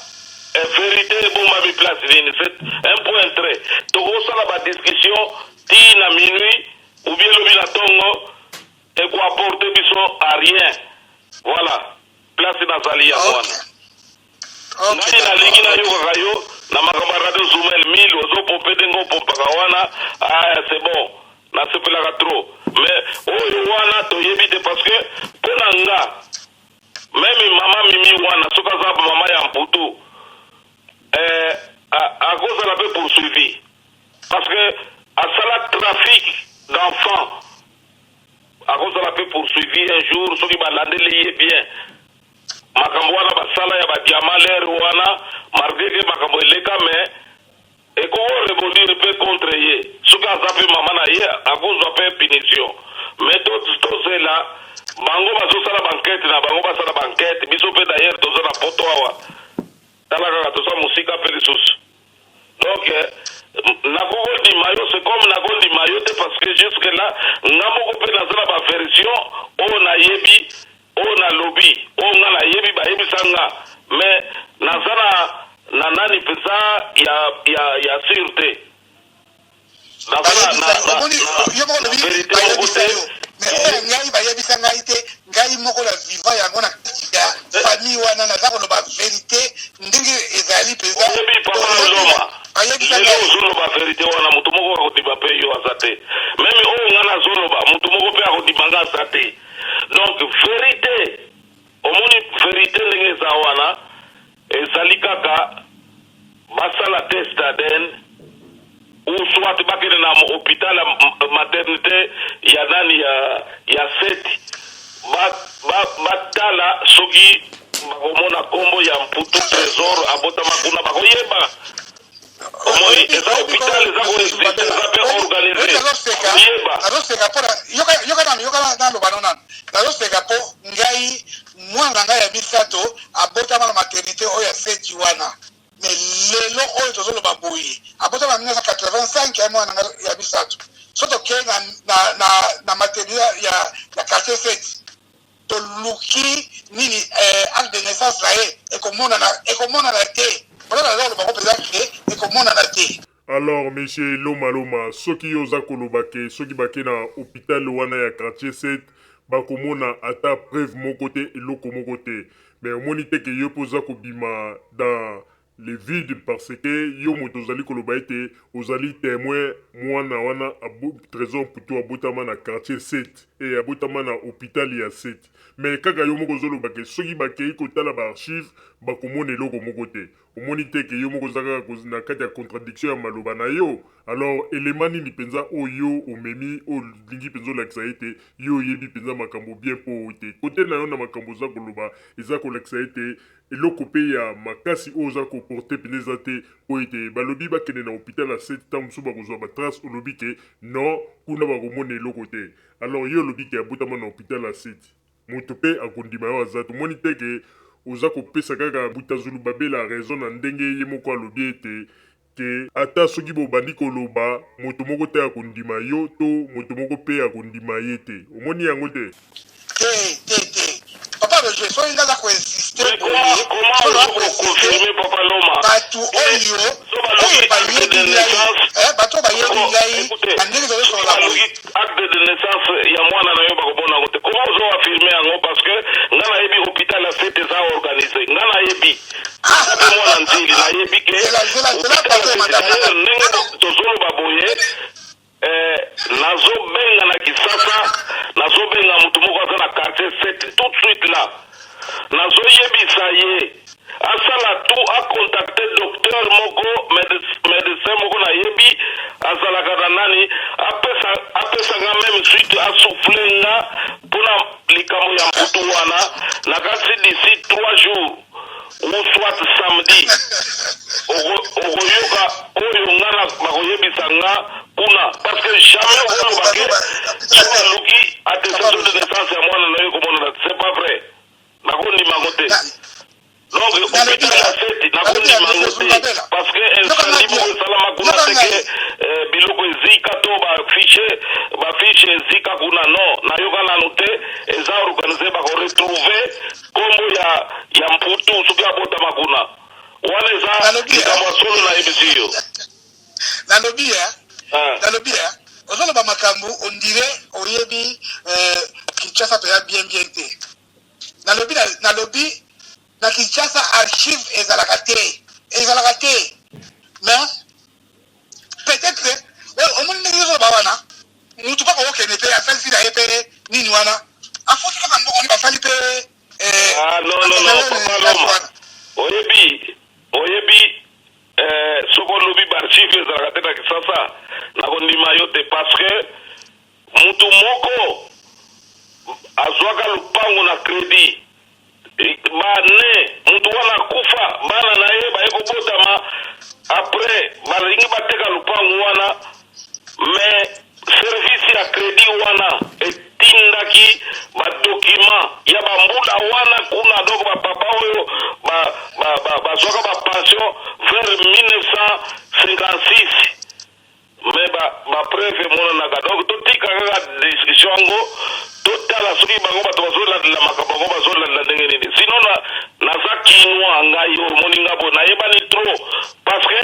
eh, verite ebombami place nini c'est un point trait tokosala ba discussion ti na minuit ou bien lobi na tongo eko apporter biso à rien voilà place nazali yango wana Ngai nalingi nayokaka yo na makambo ya radio Zumel 1000 ozo pompe ndenge opompaka wana ah c'est bon nasepelaka trop mais oyo wana toyebi te parce que mpo na nga meme mama Mimi wana soki aza mama ya Mputu eh, akozala mpe poursuivi parce que asala trafic d'enfants akozala mpe poursuivi un jour soki balandeli ye bien Makambo wana basala ya ba diamant leur wana malgre que makambo eleka mais ekoko rebondir pe contre ye soki aza pe maman na ye akozwa pe punition mais tozela bango bazosala ba enquete na bango basala ba enquete biso pe d'ailleurs toza na poto awa tala kaka toza mosika pe lisusu Donc nakoki kondima yo c'est comme nakondima yo te parce que jusque là nga moko pe naza na ba version oyo nayebi oyo nalobi oyo nga nayebi bayebisa nga mais naza na na nani mpenza ya ya ya sur te verite moko te mais oyo ngai bayebisa ngai te ngai moko na viva yango na kati ya famille wana naza koloba verite ndenge ezali mpenza bayebisa ngai ozoloba verite wana moto moko akondima mpe yo aza te meme oyo ngai nazoloba moto moko mpe akondima ngai aza te donc verite omoni verite ndenge eza wana Ezali kaka basala test ADN ou soit bakende na hopital ya maternite ya nani ya ya seti ba ba batala soki bakomona kombo ya Mputu Tresor abotama kuna bakoyeba omoni eza hopital eza ko existe eza pe organise bakoyeba. Nazoseka mpo na yoka yoka nanu yoka naloba no nanu nazoseka mpo ngai Mwana na ngai ya misato abotama na maternite oyo ya Seti wana mais lelo oyo tozo loba boye abotama na 1985 ya mwana na ngai ya misato soki tokei na, na, na, na maternite ya, ya quartier Seti toluki nini eh, acte de naissance na ye ekomonana ekomonana te mpona naza koloba ngo mpenza ke ekomonana te. Alors monsieur Loma Loma soki yo oza koloba ke soki bake na hopital wana ya quartier 7 bakomona ata preuve moko te eloko moko te mais omoni te ke yo pe oza kobima dans le vide parce que yo moto ozali koloba ete ozali temoin mwana wana Tresor Mputu abotama na quartier 7 et abotama na hopital ya 7 mais kaka yo moko ozoloba ke soki bakei kotala ba archives bakomona eloko moko te. Omoni te ke yo moko oza kaka na kati ya contradiction ya maloba na yo? Alors element nini penza oyo yo omemi oyo olingi penza olakisa ete yo oyebi penza makambo bien po ete cote na yo na makambo oza koloba eza kolakisa ete eloko pe ya makasi oyo oza ko porter penza eza te po ete balobi bakende na hopital ya 7 tango mosusu bakozua ba traces olobi ke non kuna bakomona eloko te alors yo olobi ke abotama na hopital ya 7 Moto pe akondima yo aza te. Omoni te ke oza kopesa kaka Mbuta Zulubabela raison na ndenge ye moko alobi ete ke ata soki bobandi koloba moto moko te akondima yo to moto moko pe akondima ye te. Omoni yango te? Te te te papa Roger soki nga aza ko insiste Mais boye comment comment soki ozo naza ko ko insiste confirmer papa Loma batu que oyo so oyo balobi acte bayebi de ngai naissance eh, bato oyo bayebi soko ngai écoutez na ndenge tozo soki solola boye baluki acte de naissance ya mwana na yo bakomona yango te comment ozo affirmer yango parce que nga nayebi hôpital ya sete eza organise nga nayebi naza pe mwana nzili nayebi ke zela zela zela hôpital ya bato ya sete madame na d'ailleurs ngai ndenge tozoloba boye Eh, nazo benga na kisasa, nazo benga mutu moko aza na quartier 7 tout de suite là. Nazo yebisa ye asala tout a contacter docteur moko medecin moko nayebi azalaka na nani apesa apesa nga meme suite a souffler nga pona likambo ya mputu wana nakasi d'ici 3 jours ou soit samedi okoyoka oyo nga na bakoyebisa nga kuna parce que jamais okoloba ke soki baluki attestation de naissance ya mwana na yo ekomonana c'est pas vrai, nakondima yango te. Donc hôpital ya seti nakondima yango te parce que incendie moko esalama kuna te ke biloko ezika to ba fiche ba fiche ezika kuna non, nayoka nanu te eza organise bako retrouver Kombo ya ya mputu soki abotama kuna wana eza Nalobi likambo ya solo nayebisi yo. Nalobi eh. Nalobi eh. Ozoloba makambo on dirait oyebi eh, Kinshasa toya bien bien te. Nalobi na, nalobi na Kinshasa archive ezalaka te. Ezalaka te. Mais peut-être eh, omoni ndenge ozoloba wana mutu kaka okende pe asalisi na ye pe nini wana afuti kaka mbongo nde basali pe eh, Ah non non non papa Loma oyebi oyebi eh, soki olobi b'archive ezalaka te na Kisasa nakondima yo te parce que mutu moko azwaka lupangu na credit ba ne mutu wana akufa bana na ye baye kobotama après balingi bateka lupangu wana mais service ya credit wana etindaki ba document ya ba mbula wana kuna donc ba papa oyo ba ba ba bazwaka ba pension vers 1956 Mais ba ba preuve emonanaka donc totika kaka discussion yango totala soki bango bato bazolandela makambo yango bazolandela ndenge nini sinon na naza kinois ngai oyo omoni nga boye nayebani trop parce que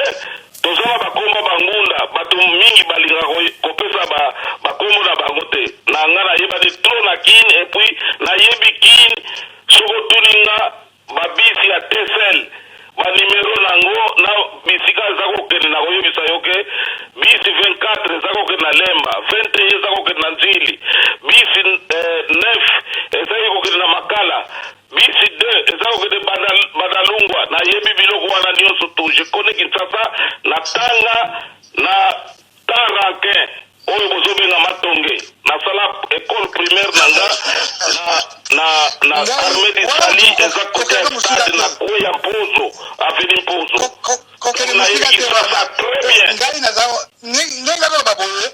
toza na bakombo bangunda bato mingi balingaka kopesa ba bakombo na bango te na nga nayebani trop na kin et puis nayebi kin soki otuni nga Ba bus ya TSL ba numero nango na bisika eza kokende nakoyebisa yo ke bus 24 eza kokende na Lemba, 21 eza kokende na Ndjili, bus 9 ezaki kokende na Makala, bus 2 eza kokende Bandalungwa. Nayebi biloko wana nionso tout, je connais Kinshasa, natanga na Temps rankin oyo bozo benga matonge nasala ecole primaire na nga na na na armee du salut eza cote ya stade na coin ya mpozo avenue mpozo kokende donc mosika nayebi te kisasa wana très bien. Ngai naza ndenge nazoloba boye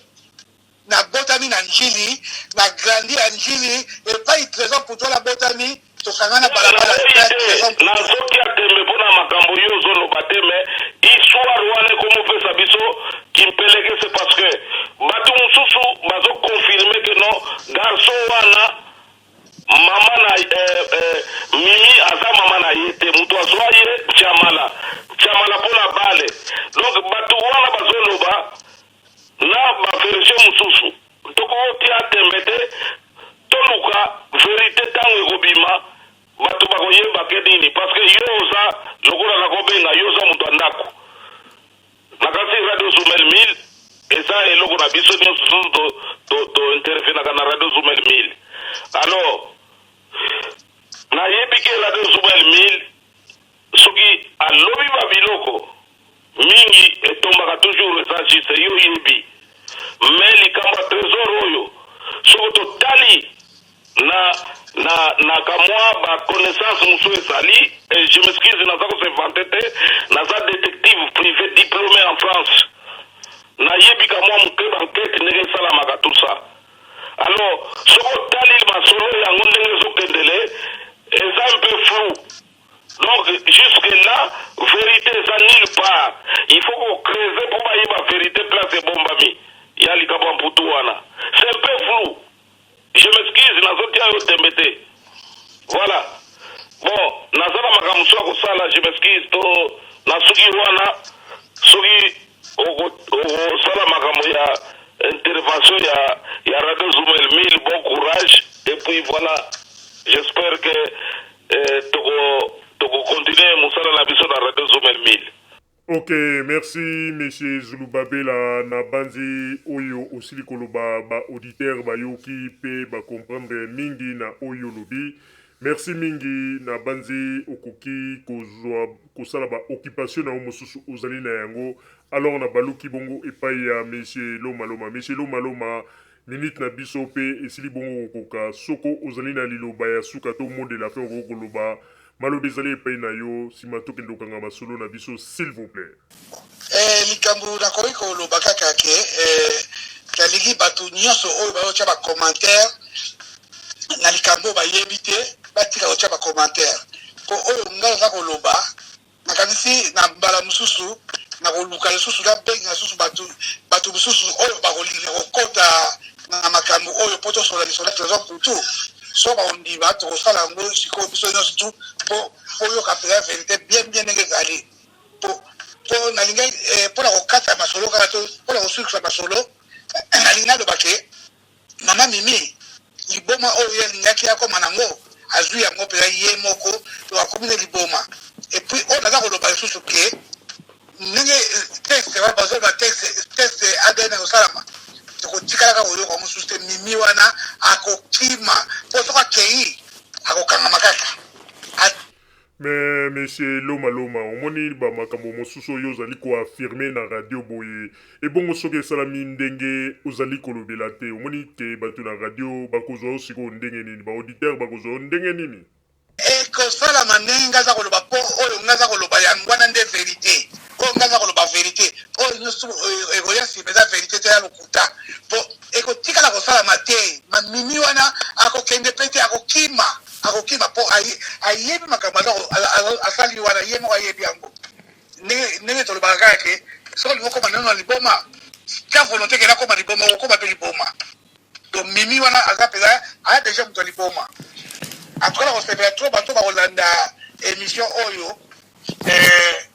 nabotami na Ndjili na grandi ya Ndjili epai Tresor Mputu abotami tokangana balabala Nayebi ya te Tresor Mputu. nazotia tembe mpo na makambo yo ozoloba te mais histoire wana ekomopesa biso kimpelekese parce que bato mosusu bazo confirme que non garçon wana mama na eh, eh, Mimi aza mama na ye te moto azwa ye Tshiamala Tshiamala mpo na bale donc bato wana bazoloba na ba version mosusu tokotia tembe te toluka verite tango ekobima. Bato bakoyeba ke nini? Parce que yo oza lokola nakobenga yo oza moto ya ndako. Nakanisi Radio Zumel 1000 eza eloko na biso nyonso to to to intervenaka na Radio Zumel 1000. Alors nayebi ke Radio Zumel 1000 soki alobi ba biloko mingi etombaka toujours eza juste yo oyebi. Mais likambo ya Tresor oyo soki totali na na na ka mwa ba connaissance mosusu ezali et je m'excuse naza ko se vanter te naza detective privé diplômé en France nayebi ka mwa moke ba enquête ndenge esalamaka tout ça alors soki otali masolo yango ndenge ezokendele eza un peu flou donc jusque là verite eza nulle part il faut ko creuser mpo bayeba verite place ebombami ya likambo ya mputu wana c'est un peu flou Je m'excuse nazo tia yo tembe te. Voilà. Bon, naza na makambo mosusu ya kosala, je m'excuse to nasuki wana soki okosala makambo ya intervention ya ya Radio Zumel 1000 bon courage et puis voilà, j'espère que eh, toko toko continuer mosala na biso na Radio Zumel 1000. Ok merci monsieur Zulubabela na banzi oyo osili koloba ba auditeurs bayoki pe ba comprendre mingi na oyo olobi merci mingi na banzi okoki kozua kosala ba occupation na yo mosusu ozali na yango alors na baluki bongo epai ya monsieur Loma Loma monsieur Loma Loma minute na biso pe esili bongo kokoka soko ozali na liloba ya suka to mot de la fin okoki koloba Maloba ezali epai na yo, sima tokende kokanga masolo na biso s'il vous plait. Eh, likambo nakoki koloba kaka ke eh, nalingi bato nyonso oyo bazotya ba commentaire na likambo oyo bayebi te batika kotya ba commentaire mpo oyo ngai naza koloba nakanisi na mbala mosusu nakoluka lisusu nabenga lisusu bato bato mosusu oyo bakolinga kokota na makambo oyo mpo tosolola lisolo ya Trésor Mputu so bakondima tokosala yango sikoyo biso nyonso tu mpo oyoka mpenza verite bien bien ndenge ezali mpo mpo nalingi eh, mpo na kokata masolo kaka to mpo na kosukisa masolo nalingi naloba ke mama Mimi liboma oyo ye alingaki akoma nango azwi yango mpenza ye moko to akomi na liboma epuis oyo naza koloba lisusu ke ndenge test wana bazoloba test test ADN ekosalama tokotikalaka koyoka mosusu te mimi wana akokima mpo soki akei akokangama kaka Mais monsieur Loma Loma, omoni ba makambo mosusu oyo ozali ko affirmer na radio boye, ebongo soki esalami ndenge ozali kolobela te, omoni ke bato na radio bakozwa yo sikoyo ndenge nini? Ba auditeurs bakozwa yo ndenge nini? Ekosalama ndenge nga aza koloba po oyo nga aza koloba yango wana nde verite oyo nga aza koloba verite oyo nyoso ekoya sima eza verite te ya lokuta po ekotikala kosalama te ma mimi wana akokende pe te akokima akokima po ayebi makambo asali wana ye moko ayebi yango ndenge ndenge tolobaka kaka ke soki olingi okoma nano na liboma tia volonte ke nakoma liboma okokoma pe liboma Donc Mimi wana aza peza aya dejà moto ya liboma. En tout cas nakosepela trop bato bakolanda émission oyo eh,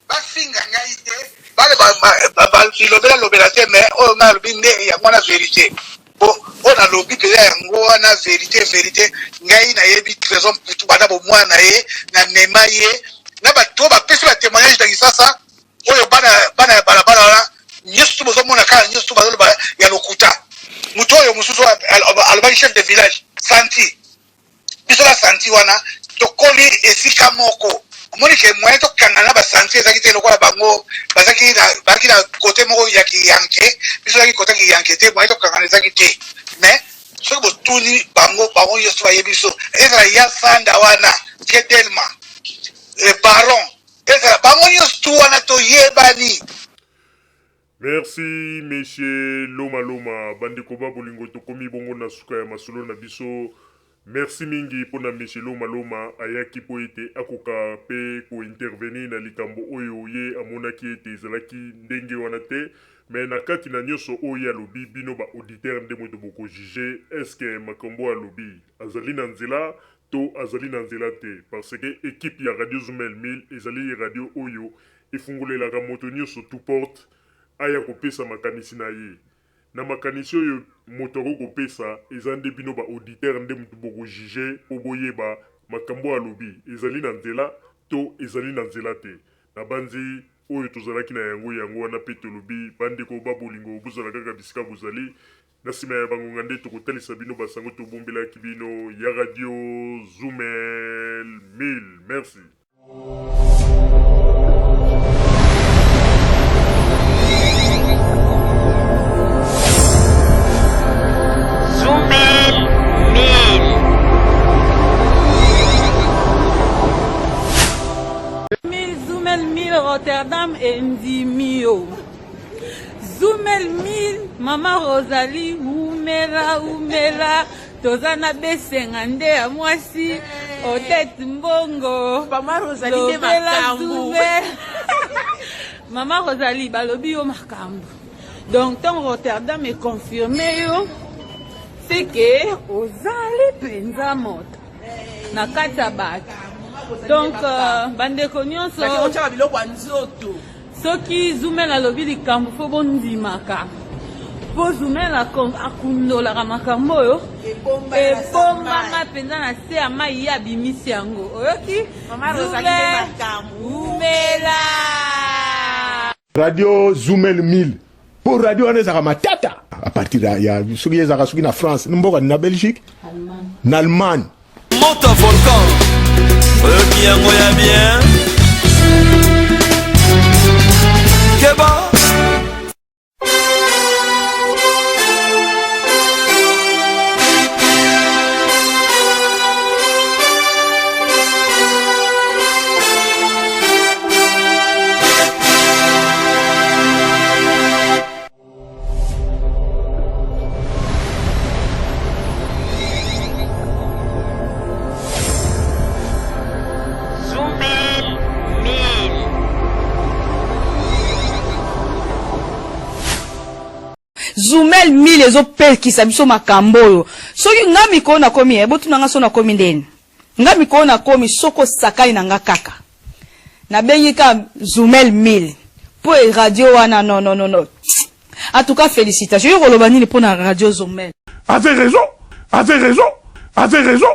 bafinga ngai te balobela lobela te mais oyo ngai alobi nde yango wana verité po oyo nalobi mpenza yango wana verité verité ngai nayebi trésor mputu banda bomwana na ye na mema ye na bato oyo bapesi batémoignage na kisasa oyo bana bana ya balabala wana nyonso tu bozomona kaka nyonso tu bazoloba ya lokuta moto oyo mosusu alobaki chef de village santi biso na santi wana tokoli esika moko omoni ke moyen tokanga na basanti ezalaki te lokola bango bazalaki na, na kote moko ya kiyanke biso ezalaki kote kiyanke te moyen tokangana ezalaki te mais soki botuni bango bango nyonso bayebi biso ezala ya sanda wana fiedelma baron Ezala bango nionso tout wana toyebani. Merci monsieur Loma Loma bandeko ba bolingo tokomi bongo na suka ya masolo na biso merci mingi pona monsieur Loma Loma ayaki po ete akoka pe ko intervenir na likambo oyo ye amonaki ete ezalaki ndenge wana te mais na kati na nionso oyo ye alobi bino ba auditeurs nde moto boko juger est ce que makambo oyo alobi azali na nzela to azali na nzela te parce que equipe ya radio Zumel 1000 ezali radio oyo efungolelaka moto nioso tout porte aya kopesa makanisi na ye. Na makanisi oyo moto akoki kopesa eza nde bino ba auditeurs nde mutu boko juger po boyeba. Makambo oyo alobi ezali na nzela to ezali na nzela te? Nabanzi oyo tozalaki na yango yango wana mpe tolobi, bandeko ba bolingo, bozala kaka bisika bozali. Na sima ya bangonga nde tokotalisa bino basango tobombelaki bino ya radio Zumel 1000. Merci. Zumel 1000. 1000 Zumel 1000 Rotterdam endimi yo. Zumel 1000 Mama Rosalie umela umela toza na besenga nde ya mwasi Odette Mbongo Mama Rosalie nde lobela makambo. Zumel Mama Rosalie balobi yo makambo donc ntango Rotterdam econfirme yo c'est que ozali mpenza moto na kati ya bato donc bandeko nyonso Bake kotyaka biloko ya nzoto. Soki Zumel alobi likambo fo bondimaka po Zumel akundolaka makambo oyo ebombama mpenza na se ya mai, ye abimisi yango. Oyoki? Mama Rosalie nde Zumel makambo. umela. Radio Zumel 1000 po radio wana ezalaka matata à partir ya, ya soki ezalaka soki na France mboka na Belgique na Allemagne. Moto volcan oyoki yango ya bien keba. Zumel 1000. Zumel 1000 ezopekisa biso makambo oyo. Soki nga mikolo nakomi, eh, botuna nga so nakomi ndeni. Nga mikolo nakomi soki osakani na nga kaka. Nabengi ka Zumel 1000 po e radio wana non non non non. En tout cas félicitations. Yo koloba nini pona radio Zumel? Avait raison, avait raison, avait raison.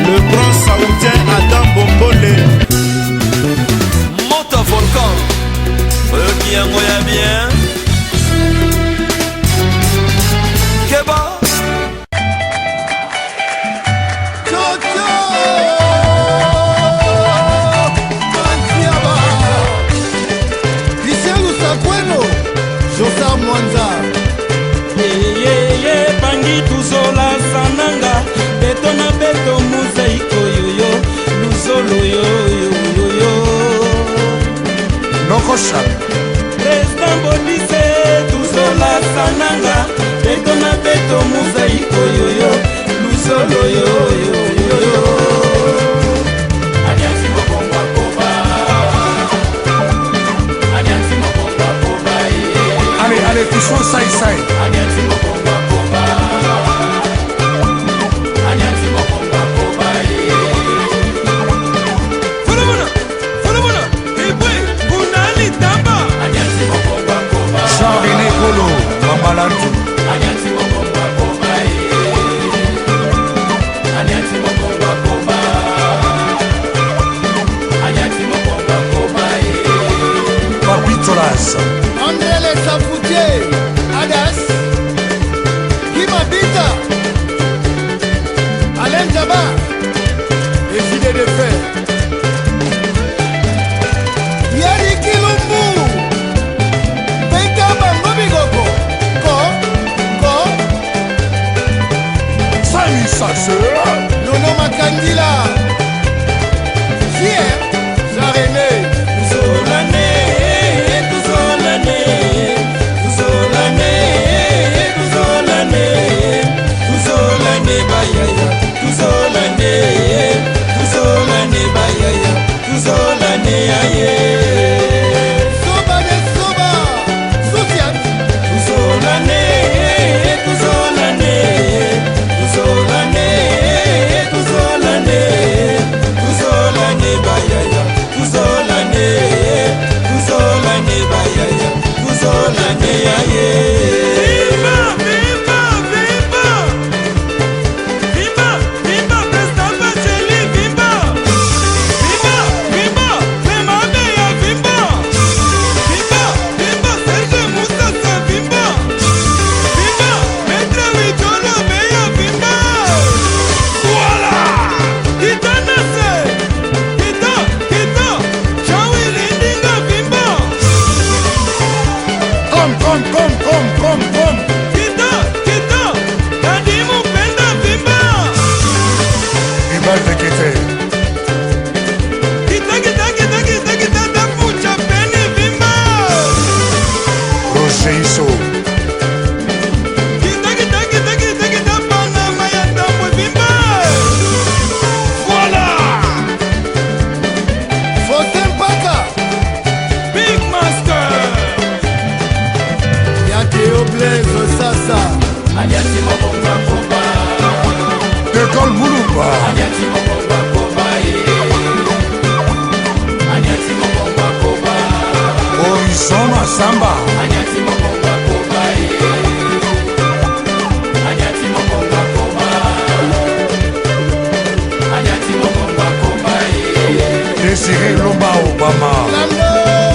Le grand saoudien Adam Bombole. Moto volcan oyoki yango ya bien keba. Christian Lusakweno, Josar Mwanza. Yeyeye bangi tuzola sananga beto na beto mozaiko yoyo luzolo yoyoyoyo Nokosha. President Bodise tuzola sananga beto na beto mozaiko yoyo luzolo yoyoyoyo. Allez, allez, touchons ça et ça. Jean-René Polo, Mambalantu. Papitolas. André Le Safoutier, Adas, Guy Mabita, Alain Djaba, Les idées de fer. Yadi Kilumbu, Beka Bango Bigoko, Ko, Ko, Samy Sasseur. Nono Makandila, Zier, Jean-René, Tuzolane, tuzolane, tuzolane, tuzolane, tuzolane. Tuzolane bayaya, tuzolane, tuzolane bayaya, tuzolane aye. Soba de soba, social. Tuzolane, tuzolane, tuzolane, tuzolane, tuzolane bayaya, tuzolane, tuzolane bayaya, tuzolane aye. Viva, viva, viva! Vimba, vimba, Président Bacheli, vimba! Vimba, vimba, Clément Beya, vimba! Vimba, vimba, Serge Moussassa, vimba! Vimba, Maître Wijolo Beya, vimba! Voilà! Kita Nase! Kita, kita! Jean-Willy Ndinga, vimba! Kom, kom, kom, kom, kom, kom. Kita, kita! Kadimu Penda, vimba! Ibal Tekete. Kita, kita, kita, kita, kita, Tafucha Peni, vimba! Roger Isso. Kita, kita, kita, kita, kita, Panama ya Tambwe, vimba! Voilà! Faustin Mpaka. Big Master! Yakeo Blaise Sasa. De Gaulle Moulumba. Horizon Massamba. Désiré Lomba Obama. Lando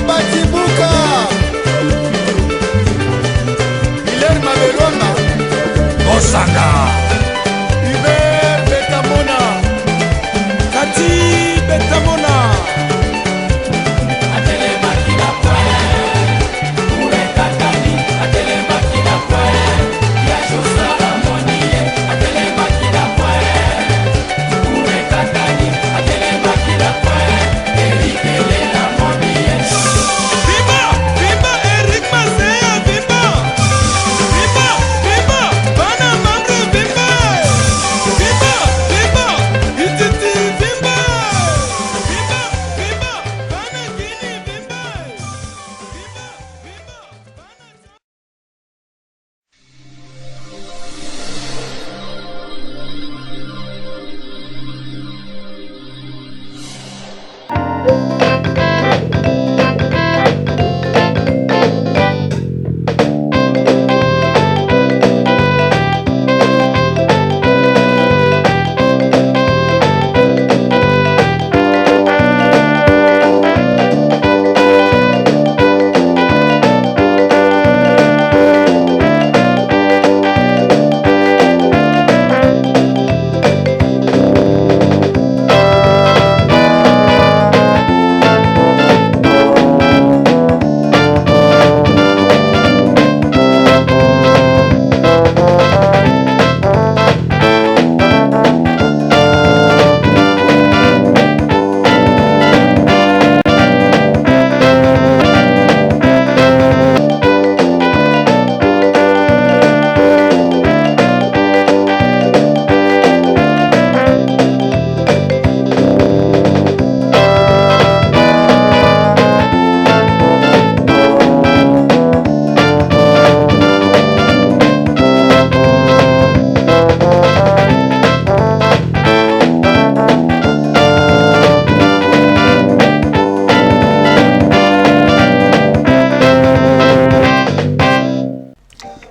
Batibuka. Hilaire Mabelona. Osanga. Hubert Betamona. Kati Betamona. Vimba, vimba, Eric Masea, vimba! Vimba, vimba, Bana Mamre, vimba! Vimba, vimba, Ititi, vimba! Vimba, vimba, Bana Guinea, vimba! Vimba, vimba, Bana...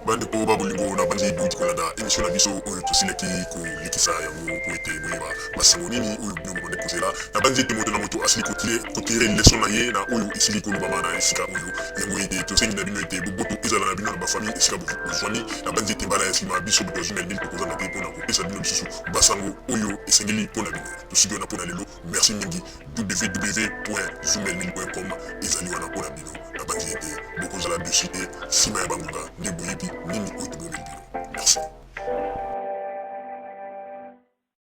Bandeko ba bolingo, na banzi bouti kolanda émission na biso oyo tosilaki kolekisa yango po ete boyeba basango nini oyo bino bobande kozela. Na banzi ete moto na moto asili kotirer leçon na ye na oyo esili kolobama na esika oyo. Yango ete tosengi na bino ete boboto ezala na bino na bafamille esika bozwami. Na banzi ete mbala ya nsima, biso bato ya Zumel 1000 tokozanga te mpona kopesa bino lisusu basango oyo esengeli mpona bino. Tosuki wana mpona lelo. Merci mingi. www.zumel1000.com ezali wana mpona bino. Na banzi ete bokozala déçus te. Nsima ya bangonga nde boyebi nini oyo tobomeli bino. Merci.